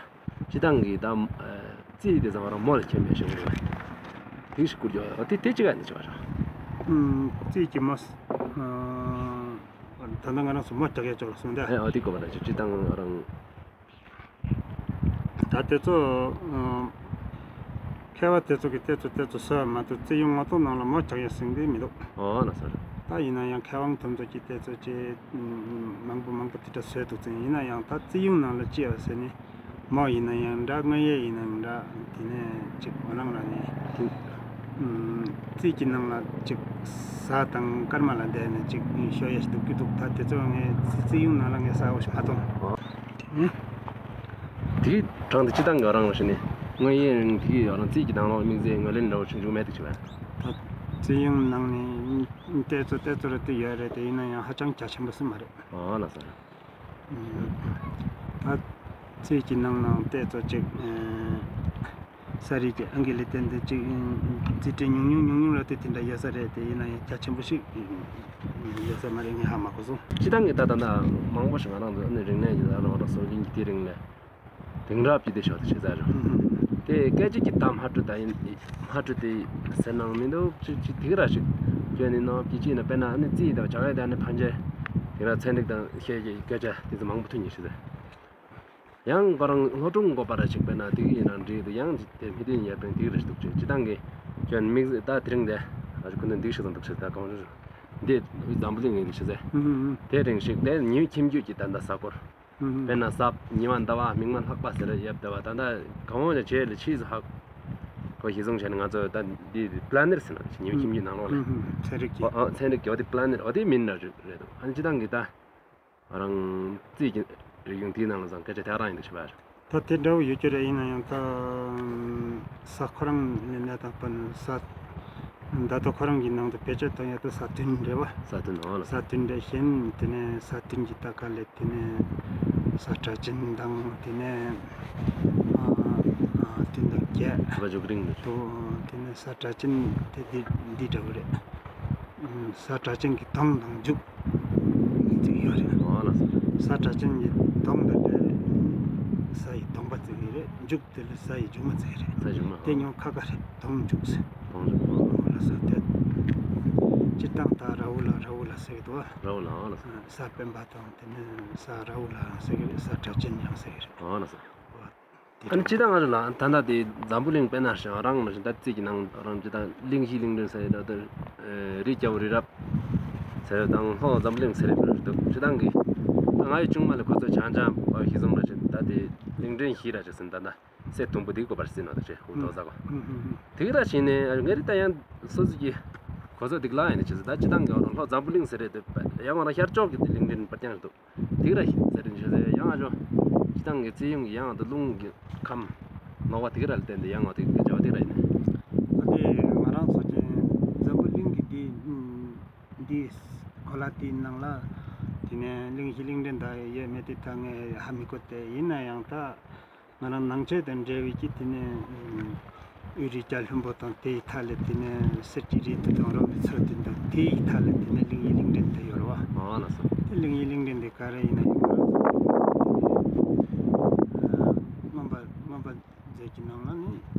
སྤྱིར་བཏང་གི་ད་ཨ་རྩིས་དེ་ཚང་མ་རང་མོ་ལ་མཁྱེན་པའི་ཞིག་རེད། དེ་ཞིག་བསྐུར་རྒྱུ་ཨ་དེ་དེ་གཅིག་ཨ་ནི་ཅིག་བ་རང་། ཨང་། རྩིས་ཀྱི་མོ་ཨ་ད་ལྟ་ང་རང་ཚོ་མོ་རྒྱག་ཡས་ཅོག་ལ་སོང་ད། ཨེ་ཨ་དེ་གོ་བ་ན་ཅིག་སྤྱིར་བཏང་རང་། ད་དེ་ཚོ་ཨ་མཁས་པ་དེ་ཚོ་གིས་དེ་ཚོ་དེ་ཚོ་བཟོས་མ་གཏོགས་རྩིས་གཡུག་ངོ་ཐོག་ནང་ལ་མོ་རྒྱག་ཡས་ཟེར་མཁན་མི་འདུག་ཨོ་ལགས་སོ། ད་ཡིན་ན་ཡང་མཁས་དབང་དེ་ཚོ་གིས་དེ་ཚོ་ཅིག་མང་པོ་མང་པོ་དེ་འདྲ་བཟོས་འདུག་ཟེར། ཡིན་ན་ཡང་ད་རྩིས་གཡུག་ནང་ལ་ཅི་ཡོད་ཟེར་ནས་མོ་ཡིན་ན་ཡང་འདྲ་དངོས་ཡོད་ཡིན་ན་ཡང་འདྲ་དེ་ནས་ཅིག་འོ་ནང་ལ་ནི་རྩིས་ཀྱི་ནང་ལ་ཅིག་གཟའ་དང་སྐར་མ་ལ་བསྡད་ནས་ཅིག་ཤོད་ཡས་ཤིག་འདུག་གི་འདུག་ད་དེ་ཚོ་ངས་རྩིས་གཡུག་ནང་ལ་ངས་གསལ་པོ་ཞིག་མ་མཐོང་། དེའི་གྲངས་དེ་སྤྱིར་བཏང་གི་རང་ལ་ཞུ་ནི། དངོས་ཡོད་རིང་དེ་གི་རང་རྩིས་ཀྱི་ནང་ལོགས་དམིགས་བསལ་ངོས་ལེན་འདྲ་བོ་ཞིག་འཇུག་མེད་དེ་ཅི་བས། ད་རྩིས་གཡུག་ནང་ནས་དེ་ཚོ་དེ་ཚོ་ར་དེ་ཡོད་རེད་དེ། ཡིན་ན་ཡང་ཧ་ཅང་རྒྱ་ཆེན་པོ་ཟིག་མ་རེད། ཨོ་ལགས་སོ། ད་རྩིས་ཀྱི་ནང་ནང་དེ་ཚོ་ཅིག་ས་རིས་ཀྱི་ཨང་ཀི་ལས་བརྟེན་ཏེ་ཅིག་རྩིས་ཁྲ་ཉུང་ཉུང་ཉུང་ཉུང་ར་དེ་དེ་འདྲ་ཡོད་ས་རེད་དེ། ཡིན་ན་ཡང་རྒྱ་ཆེན་པོ་ཞིག་ཡོད་ས་མ་རེད། ངས་ཧ་མ་གོ་སོང་། སྤྱིར་བཏང་གི་ད་ད་ལྟ་མང་པོ་ཞིག་ང་རང་ཚོ་ཨ་ནི་རིག་གནས་ཀྱི་ད་ལྟ་ང་རང་སྲོལ་རྒྱུན་གྱི་དེ་རིང་ལས་དེང་རབས་ཀྱི་དེ་ཤོག་དེ་ཆེ་ས་རེད། དེ་སྐད་ཅིག་གི་ད་སྨྲ་བརྗོད་ད་ཡིན་སྨྲ་བརྗོད་དེ་ཟེར་ནང་མི་འདུག་ཅིག་ཅིག་དེ་ག་ར་ཞིག་སྐྱོན་ནི་ནོ་ཀྱི་ཅིག་ཡིན་ན། དཔེར་ན་ཨ་ནི་རྩིས་དང་བྱ་བའི་དེ་ཨ་ནི་ཕན་ཆད་དེ་ག་ར་ཚན་རིག་དང་ཤེས་ཀྱི་སྐད་ཆ་དེ་ཚོ་མང་པོ་ཐོན་ནི་ཞིག་རེད། ཡང་ཁོ་རང་སློབ་ཕྲུག་མགོ་པ་ར་ཅིག་དཔེར་ན་དེ་གི་ཡིན་ན་འགྲིག་འདུག་ཡང་ཅིག་དེ་མི་དེ་ཡིན་ཡར་དཔེར་ན་དེ་གི་རེ་ཞིག་འདུག་ཅེས་སྤྱིར་བཏང་གི་སྐྱོན་དམིགས་བསལ་ད་དེ་རིང་དེ་ཨ་ཅིག་ཁོ་ནི་འདི་ཞིག་ཙམ་འདུག་ཅེས། ད་གང་ཞིག་འདི་འཛམ་བུ་གླིང་ཡིན་ཞིག་ཟེར། ཨུ་ཧུ། དེ་རིང་ཞིག་དེ་ཉིན་ཁྱིམ་རྒྱུད་ཀྱི་ད་ལྟ་ས་སྐོར། ཨུ་ཧུ། དཔེར་ན་གཟའ་ཉི་མ་ཟླ་བ་མིག་དམར་ལྷག་པ་ཟེར་ཡོད་དེ་བ། ད་ལྟ་གང་འོང་ཅེས་ལ་ཕྱིས་སུ་ཧ་གོ་གཞི་བཟུང་བྱས་ནས་ང་ཚོ་ད་འདི་པི་ལ་ནེཊ་ཟེར་ན་ཉིན་ཁྱིམ་རྒྱུད་ནང་ལོགས་ལ། ཨུ་ཧུ། ཚན་རིག་གི། ཨོ་ཨོ་ཚན་རིག་གི་འོ་དེ་པི་ལ་ནེཊ་འོ་དེ་མིང་ར་རེད་འདུག་ཨ་ནི་སྤྱིར་བཏང་གི་ད། རང་རྩིས་ཀྱི་རིག་གཞུང་དེའི་ནང་ལ་ཙང་སྐད་ཆ་དེ་རང་ཡིན་འདུག་ཞུ་བ་རེད། ད་དེ་འདྲ་བོ་ཡོད་རྒྱུ་རེད། ཡིན་ན་ཡང་ད་གཟའ་ཁོ་རང་ནས་ནས་དང་པ་ནས་གཟའ་ཟླ་ཐོ་ཁོ་རང་གི་ནང་དུ་བེད་སྤྱོད་བཏང་ཡ་ད་གཟའ་བདུན་རེད་བ། གཟའ་བདུན། ཨོ་ལགས། གཟའ་བདུན་རེད། གཞན་དེ་ནས་གཟའ་བདུན་གྱི་ད་ག་ལས་དེ་ནས་གཟའ་གྲྭ་བཙུན་དང་དེ་ནས་ ཨ་ཨ་བདུན་དང་བརྒྱད། ས་མཇུག་རིང་དུ། དོ་དེ་ནས་ས་གྲགས་ཅན་དེ་འདི་འདི་འདྲ་བོ་རེད། ཨ་ས་གྲགས་ཅན་གྱི་དོང་དང་མཇུག་གཉིས་ཅིག་ཡོད་རེད། ཨོ་ལགས་སོ། ས་གྲགས་ཅན་གྱི་དོང་དེ་ལས་ས་ཡི་དོང་པ་ཟེར་གྱི་རེད། མཇུག་དེ་ལས་ས་ཡི་མཇུག་མ་ཟེར་གྱི་རེད། ས་ཡི་མཇུག་མ། དེ་ཨོ། གཉིས་ཁ་ཁ་རེད། དོང་མཇུག་ཟེར། དོང་མཇུག་མ། ཨོ་ལགས་སོ། དེ་སྤྱིར་བཏང་ད་ར་བུ་ལ་ར་བུ་ལ་ཟེར་གྱི་འདུག་བ། ར་བུ་ལ། ཨོ་ལགས་སོ། ཨ་ས་སྤེན་པ་དང་དེ་ནས་ས་ར་བུ་ལ་ཟེར་གྱི་རེད། ས་གྲགས་ཅན་ཡང་ཟེར་གྱི་རེད། ཨོ་ལགས་སོ། ཨོ་དེ་ཨ་ནི་སྤྱིར་བཏང་ང་ཚོ་ལ་ད་ལྟ་དེ་འཛམ་བུ་གླིང་དཔེར་ན་ཞིག་རང་ནང་བཞིན་ད་རྩིས་ཀྱི་ནང་རང་སྤྱིར་བཏང་གླིང་བཞི་གླིང་ཕྲན་ཟེར་ཡོད་དེ། རི་རྒྱལ་པོ་རི་རབ་ཟེར་ཡོད་དང་ལྷོ་འཛམ་བུ་གླིང་ཟེར་ཡོད་རེད་འདུག་སྤྱིར་བཏང་གི་ད་ང་ཡི་ཆུང་མ་ལས་ཁོ་ཚོ་བྱང་ལྗང་ཨོ་ཤི་ཟུང་ར་ཅིག་ད་དེ་གླིང་ཕྲན་བཞི་ར་ཅིག་ཟིན་ད་ད་སེ་དུམ་བུ་དེ་གོ་བར་ཟིན་ནོ་ད་ཅེ་ཧུ་འགྲོ་ཟ་གོ། དེ་ར་ཞིག་ནས་ངེ་རི་ད་ཡང་སོ་སོ་གི་ཁོ་ཚོ་དེ་ག་ལ་ཡིན་ནི་ཅི་ཟེར་ད་སྤྱིར་བཏང་གི་ལྷོ་འཛམ་བུ་གླིང་ཟེར་རེད་དེ་ཡང་ང་རང་ཤར་ཕྱོགས་ཀྱི་དེ་གླིང་ཕྲན་པར་ཀྱང་རེད་འདུག་དེ་ར་ཟེར་རིན་ཆེ་ཟེར་ཡང་ཨ་ཇོ། སྤྱིར་བཏང་གི་རྩིས་ཡོང་གི་ཡང་དུ་རླུང་གི་ཁམས་ལོག་པ་དེ་ག་ར་ལ་བརྟེན་ཏེ་ཡང་ང་དེ་གི་བྱ་བ་དེ་ར་ཡིན། ད་དེ་ང་རང་ཚོ་ཅན་འཛམ་བུ་གླིང་གི་འདི་འདི་གོ་ལ་དེའི་ནང་ལ་དེ་ནས་གླིང་བཞི་གླིང་ཕྲན་ད་ཡོད་མེད་དེ་ད་ངས་ཧ་མི་གོ་སྟེ། ཡིན་ན་ཡང་ད་ང་རང་ནང་ཆོས་དང་འབྲེལ་བའི་གི་དེ་ནས་དབུས་རི་རྒྱལ་ལྷུན་པོ་དང་དེའི་མཐའ་ལ་དེ་ནས་གསེར་གྱི་རི་དེ་དང་རོ་མི་ཚོ་དེ་དང་དེའི་མཐའ་ལ་དེ་ནས་གླིང་བཞི་གླིང་ཕྲན་དེ་ཡོད་རེད་བ། ཨོ་ལགས་སོ། དེ་གླིང་བཞི་གླིང་ཕྲན་དེ་ག་རེ་ཡིན་ན་ཡང་ང་རང་ཚོ་དེ་ནས་མངོན་པ་མངོན་པ་མཛོད་ཀྱི་ནང་ལ་ནི་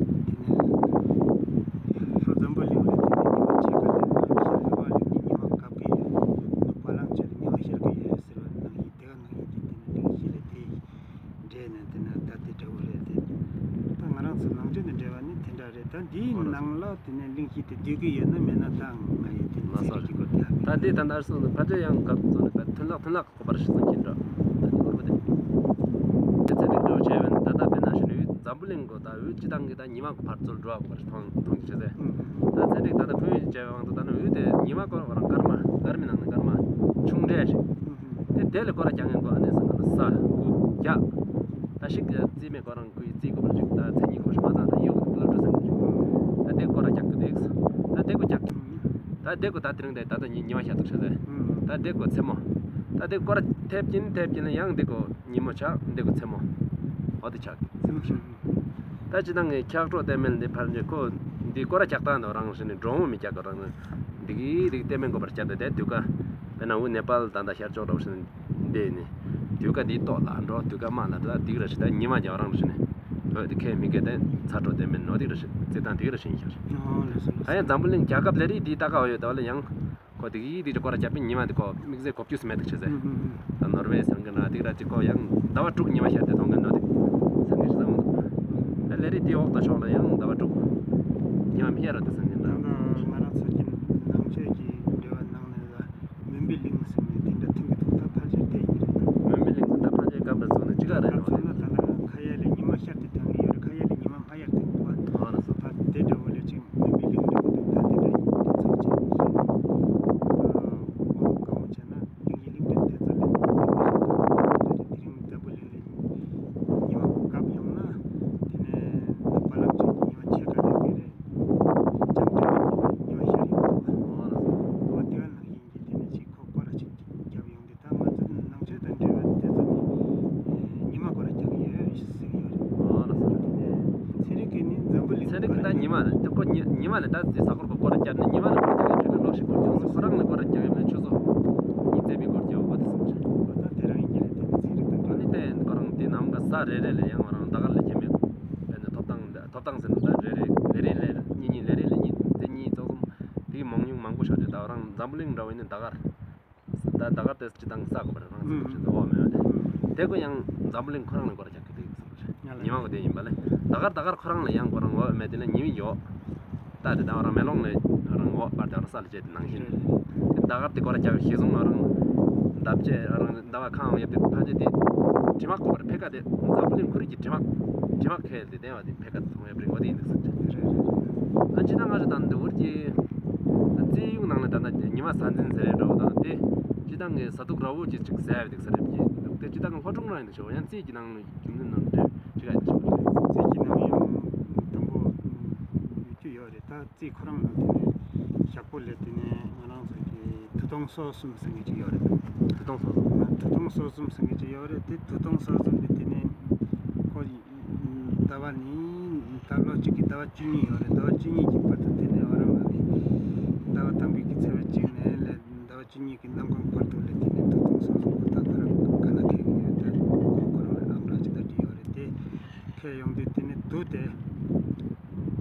དེ་ནས་ལྷོ་འཛམ་བུ་གླིང་ལ་དེ་ནས་ཉི་མ་ཕྱེད་ཀ་ལས་ལྷོ་ལྷོ་ལ་ཉི་མ་བཀབ་ཀྱི་ཡོད། ནུབ་བ་ལང་སྤྱོད་ལ་ཉི་མ་ཤར་གྱི་ཡོད་ཟེར་བ་ནང་བཞིན་དེ་ག་ནང་བཞིན་དེ་དེ་ནས་གླིང་བཞི་ལས་དེ་འདྲེས་ནས་དེ་ནས་ད་དེ་འདྲ་བོ་རེད་དེ། ད་ང་རང་ཚོ་ནང་ཆོས་དང་འབྲེལ་བ་ནི་དེ་འདྲ་རེད། ད་འདིའི་ནང་ལ་དེ་ནས་གླིང་བཞི་དེ་སྡོད་ཀྱི་ཡོད་ན་མེད་ན་ད་ང་ཡི་དེ་ནས་ཚིག་གི་སྐོར་དེ་ཧ་གོ། ད་དེ་ད་ནར་སོང་ཕལ་ཆེར་ཡང་སྐབས་ཚོ་ནས་ད་ཐུན་ལག་ཐུན་ལག་གོ་བར་ཤི་སོང་ཁྱིན་འགྲོ། ད་དེ་སྐོར་བ་དེ་དེ་ཚན་རིག་འགྲོ་བྱས་པས་ན་ད་ལྟ་དཔེར་ན་ཞུ་ན་འཛམ་བུ་གླིང་གོ་ད་འོད་སྤྱི་བཏང་གི་ད་ཉི་མ་གོ་ཕར་ཚུར་འགྲོ་བ་གོ་བར་མཐོང་མཐོང་གི་བྱས་ཟེར། ད་ཚན་རིག་ད་ལྟ་ཁོའི་བྱས་པའི་དབང་དུ་ད་ནི་འོད་དེ་ཉི་མ་གོ་རང་སྐར་མ་སྐར་མའི་ནང་ནས་སྐར་མ་ཆུང་འདྲ་ཞིག་དེ་དེ་ལས་སྐོར་ར་རྒྱག་མཁན་གོ་ཨ་ནི་སང་ས་དགུ་བརྒྱ་ད་ཞིག་རྩིས་མེད་གོ་རང་ཁོའི་རྩིས་གོ་བར་ཞིག་ད་མཚན་ཉིད་གོ་ཞིག་མ་ཚང་ད་ཡོད་གི་ལོ་དྲུག་ཚན་ཞིག་ད་དེ་སྐོར་ར་རྒྱག་གི་འདུག་ད་དེ་གོ་རྒྱག་ད་དེ་གོ་ད་དེ་རིང་དེ་ད་ད་ཉི་ཉི་མ་ཤར་འདུག་ཤག་ཟེར། ད་དེ་གོ་མཚན་མོ། ད་དེ་སྐོར་ར་ཐེབས་ཀྱིན་ཐེབས་ཀྱིན་ཡང་དེ་གོ་ཉིན་མོ་ཆགས། འདི་གོ་མཚན་མོ། འོ་དེ་ཆགས། ད་སྤྱིར་བཏང་གི་འཁྱག་སྒྲོག་བསྟན་མེད་འདི་ཕལ་ཆེར་ཁོ་འདི་སྐོར་ར་རྒྱག་སྟངས་དང་རང་བཞིན་ནི་འགྲོ་འོང་མི་རྒྱག་གི་རང་འདི་གི་རིགས་བསྟན་མེད་འགོ་པར་བརྒྱབ་སྟེ་དེ་དུས་ཀ་དཔེར་ན་འུ་ནེ་པཱལ་ད་ད་ཤར་ཕྱོགས་འདྲ་བོ་ཞིག་འདི་ནི་དུས་ཀ་འདི་ལྟོགས་ལ་འགྲོ་དུས་ཀ་དམའ་ལ་འགྲོ་འདི་གི་ར་ཞིག་ད་ཉི་མ་རྒྱག་རང་བཞིན་ནི་འོ་དེ་ཁས་མི་ཁས་དེ་ཚ་སྒྲོག་བསྟན་མེད་ནོ་འདི་གི་ར་ཞིག་རྩི་སྟངས་འདི་གི་ར་ཞིག་ཡིན་ཤག་ད་ཡང་འཛམ་བུ་གླིང་རྒྱལ་ཁབ་ལས་རིགས་འདི་ལྟ་ག་འོ་ཡོད་ད་བ་ལ་ཡང་ཁོ་དེ་གི་དེ་ཅིག་སྐོར་ར་རྒྱབ་པའི་ཉི་མ་དེ་ཁོ་དམིགས་བསལ་གོ་རྒྱུ་མེད་འདུག་ཤག་ཟེར། ད་ནོར་ཝེ་ཟེར་མཁན་ན་དེ་ར་ཅིག་ཁོ་ཡང་ཟླ་བ་དྲུག་ཉི་མ་ཤར་ཏེ་མཐོང་མཁན་ནོ་དེ་ཟེར་མཁན་ཞིག་ད་འོང་འདུག་ད་ལས་རིགས་དེ་འོག་ཏུ་ཕྱོགས་ལ་ཡང་ཟླ་བ་དྲུག་ཉི་མ་མི་ཤར་ར་དེ་ཟེར་མཁན་ད་ང་རང་ཚོ་གི་ནང་ཆོས་ཀྱི་འགྲེལ་བ་ནང་ནས་ལ་མུན་པའི་གླིང་ཟེར་ནས་དེ་འདྲ་མཐུན་གྱི་འདུག་ད་ཕལ་ཆེར་དེ་ཡིན་རེད། མུན་པའི་གླིང་ཟེར་ད་ཕལ་ཆེར་སྐབས་ལ་བཙུགས་ནས་ཅི་ག་རེད་ནོ་དེ་ད་ཁ་ཡ་ལས་ཉི་མ་ཤར་ཏེ་མཐོང་གི་ཡོད་རེད། ཁ་ཡ་ལས་ཉི་མ་མ་ཤར་ཏེ་འདུག་བ། ཨོ་ལགས་སོ། ད་དེ་འདྲ་བོ་ལས་ཅིག་མུན་པའི་གླིང་འདྲ་བོ་འདུག་ད་དེ་འདྲ་ཡིན་དེ་ཚོ་བྱས་ནས་ཤེས། ད་དབང་དཀར་མོ་བྱས་ན་གླིང་བཞི་གླིང་ཕྲན་དེ་ཚོ་ལས་དེ་རིང་འཛམ་བུ་གླིང་ལ་ཉི་མ་གབ་ཡོང་ན་དེ་ནས་ནུབ་བ་ལང་སྤྱོད་ཀྱི་ཉི་མ་ཕྱེད་ཀ་ལས་ཀྱི་རེད། ལྕམ་དྲལ་བའི་ཉི་མ་ཤར་ཡོང་འདུག་བ། ཨོ་ལགས་སོ། འོ་དེ་བ་ནང་བཞིན་གྱི་དེ་ནས་ཅིག་ཁོ་སྐོར་ར་ཅིག་རྒྱབ་ཡོང་དུས། ད་ང་ཚོ་ནང་ཆོས་དང་འབྲེལ་བ་དེ་ཚོ་ནི་ཉི་མ་སྐོར་ར་རྒྱག་གི་ཡོད་ཟེར་གྱི་ཡོད་རེད། ཨོ་ལགས་སོ། དེ་ནས་ཚན་རིག་གི་ནི་འཛམ་བུ་གླིང་ཚན་རིག་གི་ད་ཉི་མ་རེད་དེ་ཁོ་ཉི་ཉི་མ་ལས་ད་དེ་ས་སྐོར་གོ་སྐོར་ར་རྒྱབ་ནས་ཉི་མ་ལ་སྐོར་རྒྱག་གི་ཆུ་ཚོད་ལོ་ཞིག་སྐོར་རྒྱག་ཁོ་རང་ལ་སྐོར་ར་རྒྱག་ཡོད་ན་ཆུ་ཚོད་གཉིས་ཙམ་པའི་སྐོར་རྒྱག་འོ་དེ་སོང་ཆེ། ཨོ་ད་དེ་རང་ཡིན་གྱི་རེད། དེ་ནི་ཚན་རིག་དང་འབྲེལ་ཨ་ནི་དེ་ཁོ་རང་དེ་ནམ་ག་ས་རེ་རེ་ལ་ཡང་ང་རང་ཟླ་སྐར་ལ་ཁྱད་མེད་དཔེར་ན་ཐོབ་ཐང་ཐོབ་ཐང་ཟེར་ན་ད་རེ་རེ་ལས་རེ་ལས་གཉིས་གཉིས་ལས་རེ་ལས་གཉིས་དེ་གཉིས་ཙམ་ཙམ་དེ་མང་ཉུང་མང་པོ་ཤོར་ཏེ་ད་རང་འཛམ་བུ་གླིང་འདྲ་བོ་ཡིན་ན་ཟླ་སྐར། ད་ཟླ་སྐར་དེ་སྤྱིར་བཏང་ས་གོ་བ་རང་ཚོ་ཅི་འོ་མེད་པ་དེ་གོ་ཡང་འཛམ་བུ་གླིང་ཁོ་རང་ལ་སྐོར་ར་རྒྱག་གི་དེ་ཉི་མ་གོ་དེ་ཡིན་པ་ལས་ཟླ་སྐར་ཟླ་སྐར་ཁོ་རང་ལ་ཡང་ཁོ་རང་འོ་མེད་དེ་ལས་ཉི་མ་ཡོད། ད་དེ་ད་རང་མེ་ལོང་ལས་རང་འོ་བར་དེ་རང་ས་ལ་བཅད་དེ་ནང་བཞིན་དེ་ཟླ་སྐར་དེ་སྐོར་ར་རྒྱག་གི་ཤེས་སོང་ང་རང་ཟླ་བཅད་རང་ཟླ་བ་ཁ་ཡོད་དེ་ཕ་ཅེ་དེ་དྲི་མ་གོ་བར་ཕེ་ཀ་དེ་འཛམ་བུ་གླིང་ཁོ་རང་གི་དྲི་མ་དྲི་མ་ཁེལ་ཏེ་བསྡད་པ་དེ་ཕེ་ཀ་མཐོང་ཡ་པིང་གོ་དེ་ཡིན་འདུག་ཟེར། ཨ་ཅི་ད་ང་ཚོ་ད་འདི་འུར་གྱི་རྩིས་ཡུག་ནང་ལ་ད་ལྟ་ཉི་མ་གཟའ་འཛིན་ཟེར་རེ་འདྲ་བོ་དང་དེ་ཅི་ད་ངས་ས་དུག་ར་བོ་ཅིག་ཅིག་ཟེར་བ་འདུག་ཟེར་རེ་བྱས་དེ་ཅི་ད་ང་ལྷོ་དྲུང་རང་ཡིན་འདུག་ཤོག་ཡང་རྩིས་ཀྱི་ནང་ལ་རྒྱུ་མཚན་ནང་འདྲ་ཅི་ག་ཡིན་འདུག་ཤོག་རྩིས་ཀྱི་ནང་ཡང་དང་པོ་ཡོད་རྒྱུ་ཡོད་རེད། ད་རྩིས་ཁོ་རང་ལ་དེ་ནས་ཞག་པོ་ལས་དེ་ནས་ང་རང་ཚོ་གི་དུས་སྟོང་སོ་གསུམ་ཟེར་མཁན་ཅིག་ཡོད་རེད། དུས་སྟོང་སོ་གསུམ། ཨ་དུས་སྟོང་སོ་གསུམ་ཟེར་མཁན་ཅིག་ཡོད་རེད། དེ་དུས་སྟོང་སོ་གསུམ་དེ་དེ་ནས་ཁོ་ ཟླ་བ་ནི་ད་ལོ་གཅིག་གི་ཟླ་བ་བཅུ་གཉིས་ཡོད་རེད། ཟླ་བ་བཅུ་གཉིས་ཀྱི་བར་དུ་དེ་ནས་འོ་རང་ལ་ནི་ཟླ་བ་དང་པོའི་གི་ཚེས་པ་གཅིག་ནས་ལས་ཟླ་བ་བཅུ་གཉིས་ཀྱི་གནམ་གང་བར་དུ་ལས་དེ་ནས་དུས་ཐུང་སོ་སོ་གོ་ད་ཁོ་རང་ག་ན་ཁེལ་གི་ཡོད་དེ་ཁོ་ཁོ་རང་ལ་ཨམ་ར་ཅིག་ད་འདི་ཡོད་རེད། དེ་ཁེལ་ཡོང་དུས་དེ་ནས་དུས་དེ་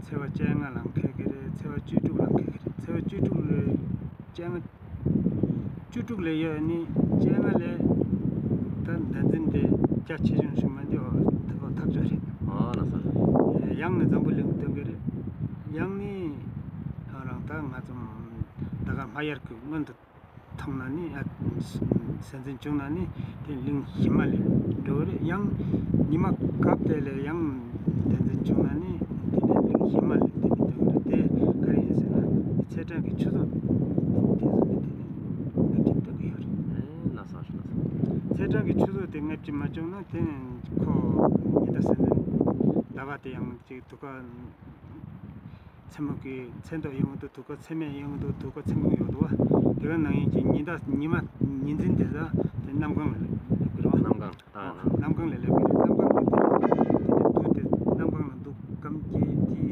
ཚེས་པ་བཅོ་ལྔ་ལ་ཁེལ་གི་རེད། ཚེས་པ་བཅུ་དྲུག་ལ་ཁེལ་གི་རེད། ཚེས་པ་བཅུ་དྲུག་ལ་བཅོ་ལྔ། བཅུ་དྲུག་ལས་ཡོད་ནི་བཅོ་ལྔ་ལས་ད་བདེན་འཛིན་དེ་རྒྱ་ཆེ་ཆུང་ཞིག་མ་འདི་འོ་ཐག་ཆོད་རེད། ཨོ་ལགས་སོ། ཡང་ནི་འཛམ་བུ་གླིང་སྟོན་གི་རེད། ཡང་ནི་ཨ་རང་ད་ང་ཚོ་ད་ག་མ་ཡར་གི་སྔོན་དུ་ཐོན་ན་ནི་ཨ་སྲན་འཛིན་བྱུང་ན་ནི་དེ་གླིང་གཞན་མ་ལ་འགྲོ་གི་རེད། ཡང་ཉི་མ་སྐབས་དེ་ལ་ཡང་བདེན་འཛིན་བྱུང་ན་ནི་དེ་ནས་གླིང་གཞན་མ་ལ་དེ་ནི་འགྲོ་གི་རེད། དེ་ག་རེ་ཡིན་ཟེར་ན་ཚེས་གྲངས་ཀྱི་ཆུ་ཚོད་དེ་ཚོ་ནི་དེ་ནས་ལྔ་བཅུ་འདོད་ཀྱི་ཡོད་རེད། ཨེ་ལགས་སོ་ལགས་སོ། ཚེས་གྲངས་ཀྱི་ཆུ་ཚོད་དེ་ལྔ་བཅུ་མ་བྱུང་ན་དེ་ནས་ཁོ་ཉི་ཟླ་སྲན་འཛིན་ཟླ་བ་དེ་ཡང་ཅིག་དུས་སྐབས་མཚན་མོ་གི་མཚན་ཐོ་ཡོང་གི་འདུག་དུས་སྐབས་མཚན་མོ་ཡོང་གི་འདུག་དུས་སྐབས་མཚན་གུང་ཡོང་གི་འདུག་བ། དེ་ག་ནང་བཞིན་གྱི་ཉི་ཟླ་ཉི་མ་ཉི་འཛིན་དེ་ཚོ་དེ་གནམ་གང་ལ་སླེབས་ཀྱི་རེད་བ། གནམ་གང་། ཨ་ཨ། གནམ་གང་ལ་སླེབས་ཀྱི་རེད། གནམ་གང་ལ་དེ་དེ་ནས་དུས་དེ་གནམ་གང་ལ་འདུག་གམ་གྱི་དེ་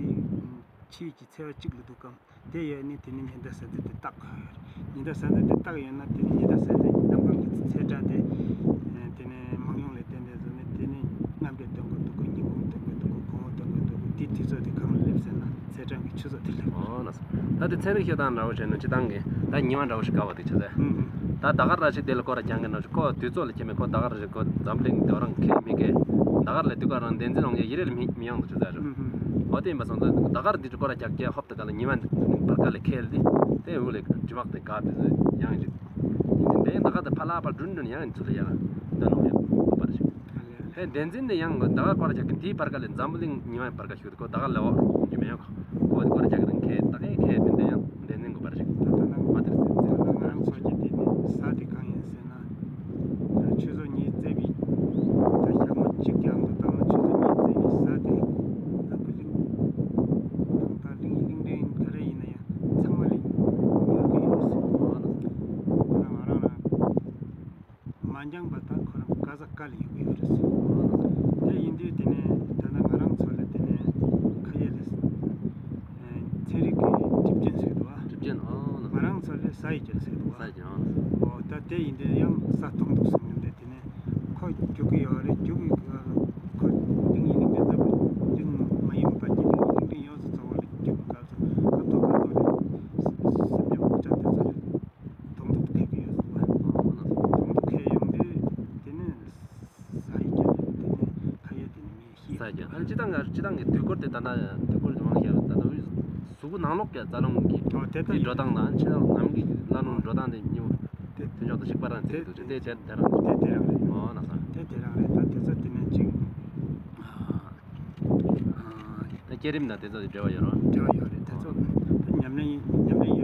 ཕྱི་ཡི་གི་ཚེས་པ་གཅིག་ལ་འདུག་གམ། དེ་ཡོད་ནི་དེ་ནི་ཉི་ཟླ་སྲན་འཛིན་དེ་བཏགས་ཡོད་རེད། ཉི་ཟླ་སྲན་འཛིན་དེ་བཏགས་ཡོད་ན་དེ་ནི་ཉི་ཟླ་སྲན་འཛིན་གནམ་གང་གི་ཚེས་གྲངས་དེ་ཨེ་དེ་ནི་མང་ཉུང་ལས་བརྟེན་ཏེ་བཟོ་ནི་དེ་ནི་གནམ་གྱི་སྟོན་གོ་འདུག་གོ་ཉིན་གུང་སྟོན་གོ་འདུག་གོ་གོང་འོག་སྟོན་གོ་འདུག་གོ་དེ་དུས་ཚོད་དེ་གང་ལ་སླེབས་ཟེར་ན་ཚེས་གྲངས་ཀྱི་ཆུ་ཚོད་དེ་ལ། ཨོ་ལགས་སོ། ད་དེ་ཚན་རིག་ཤེས་སྟངས་འདྲ་བོ་བྱས་ན་སྤྱིར་བཏང་གི་ད་ཉི་མ་འདྲ་བོ་ཞིག་དགའ་བ་དེ་ཆ་ཚད། ཨུམ། ད་ཟླ་སྐར་ར་ཞིག་དེ་ལ་སྐོར་ར་རྒྱག་གི་ན་ཁོ་དུས་ཚོད་ལ་ཁྱད་མེད། ཁོ་ཟླ་སྐར་རེ་ཁོ་འཛམ་བུ་གླིང་དེ་རང་ཁེལ་མི་ཁེལ། ཟླ་སྐར་ལ་དུས་སྐབས་རང་བདེན་འཛིན་འོང་ཡ་ཡི་རེ་ལ་མི་མི་ཡོང་དུ་ཆུ་ཚད་རེད། ཨུམ་ཧུམ། འོ་དེ་ཡིན་པ་སོང་ཙང་ཟླ་སྐར་འདི་ཚོ་སྐོར་ར་རྒྱག་གི་ཧོབ་ཏེ་ག་ལ་ཉི་མ་འདི་བར་ཁ་ལ་ཁེལ་ཏེ་དེ་འུ་ལས་འཇུ་བག་དེ་ག་དེ་ཚོ་ཡང་ཅིག་ཡིན་ཟིན་དེ་ཡང་ཟླ་སྐར་དེ་ཕར་ལ་ཕར་འགྲུལ་འགྲུལ་ཡང་ཚུར་ལ་ཡང་སྟོན་འོང་ཡ་དུ་པར་ཞིག་ཧེ་བདེན་འཛིན་དེ་ཡང་ཟླ་སྐར་སྐོར་ར་རྒྱག་གི་འདིའི་བར་ཁ་ལ་འཛམ་བུ་གླིང་ཉི་མའི་བར་ཁ་ཞུགས་ཏེ་ཁོ་ཟླ་སྐར་ལ་འོག་རྒྱུ་མེད་ཡོད་ཁོ་དེ་སྐོར་ར་རྒྱག་གི་རིང་ཁེལ་ད་ཁེལ་ཁེལ་དེ་འདི་ཡང་བདེན་འཛིན་གོ་པར་ཞིག་ད་ལྟ་ན་ང་རང་ཚོ་གི་དེ་ནི་ས་དེ་གང་ཡིན་ཟེར་ན། ཆུ་ཚོད་གཉིས་ཚེས་པའི་ད་ཞག་མ་གཅིག་གི་ཨང་དུ་བཏང་ན་ཆུ་ཚོད་གཉིས་ཚེས་པའི་ས་དེ་འཛམ་བུ་གླིང་དང་ད་གླིང་གླིང་ཕྲན་ག་རེ་ཡིན་ན་ཡང་ཚང་མ་ལས་ཉུང་གི་ཡོད་ཟེར། ཁོ་རང་ང་རང་རང་མ་འགྱངས་པ་དང་ཁོ་རང་ག་ས་ག་ལ་ཡོད་ཀྱི་ཡོད་རེད་ཟེར། དེ་ཡིན་དུས་དེ་ནས་ད་ལྟ་ང་རང་ཚོ་ལ་དེ་ནས་ཁ་ཡེ་ལས་ཚན་རིག་གི་གྲུབ་ཆེན་ཟེར་འདུག་ཨ། གྲུབ་ཆེན་ཨོ་ན། ང་རང་ཚོ་ལས་ས་ཡི་རྒྱལ་ཟེར་འདུག་ཨ། ས་ཡི་རྒྱལ་ཨོ་ན། ཨོ་ད་དེ་ཡིན་དུས་ཡང་ས་མཐོང་འདུག་བསམ་མྱོང་དེ་དེ་ནས་ཁོ་རྒྱུག་གི་ཡོད་རེད། རྒྱུག་གི་ཁོ་གླིང་ཡིན་གླིང་གི་འཛམ་བུ་གླིང་མ་ཡིན་པ་གི་གླིང་ཡིན་གླིང་ཡོངས་སུ་ཚང་བ་ལ་རྒྱུག་གི་སྐབས་སུ་སྐབས་ཐོག་སྐབས་ཐོག་ལས་བསམ་མྱོང་ཁོ་ཅག་དེ་ཚོ་ལས་མཐོང་འདུག་ཁེལ་གི་ཡོད་ཟེར་བ། མཐོང་འདུག་ཁེལ་ཡོང་དུས་དེ་ནས་ས་ཡི་རྒྱལ་དེ་ནས་ཁ་ཡེ་དེ་ནས་མི་ས་རྒྱལ་ཨ་ནི་སྤྱིར་བཏང་གི་སྤྱིར་བཏང་གི་དུས་འཁོར་དེ་ད་ལྟ་དུས་འཁོར་དུ་མང་ཞིག་ད་ལྟ་དབུས་གཟུགས་པོ་ནང་ལོགས་ཀྱི་རྩ་རླུང་གི་ཨོ་དེ་ལྟ་དེའི་འགྲོ་ཡིན། སྟངས་དང་ཕྱི་ནང་ནམ་མཁའི་ལྷ་ལུང་འགྲོ་སྟངས་དེ་གཉིས་པོ་དེ་དེ་འཇོག་ཏུ་ཞིག་པ་རང་ཚེ་དེ་དུ་དེ་བྱས་དེ་རང་དེ་དེ་རང་རེད། ཨོ་ན་ས་དེ་དེ་རང་རེད། ད་དེ་ཚོ་དེ་ནས་ཅིག་ཨ་ད་བསྐྱེད་རིམ་དང་དེ་ཚོ་དེ་འབྲེལ་བ་ཡོད་རོ། འབྲེལ་བ་ཡོད་རེད། དེ་ཚོ་ད་ཉམས་ལེན་ཉམས་ལེན་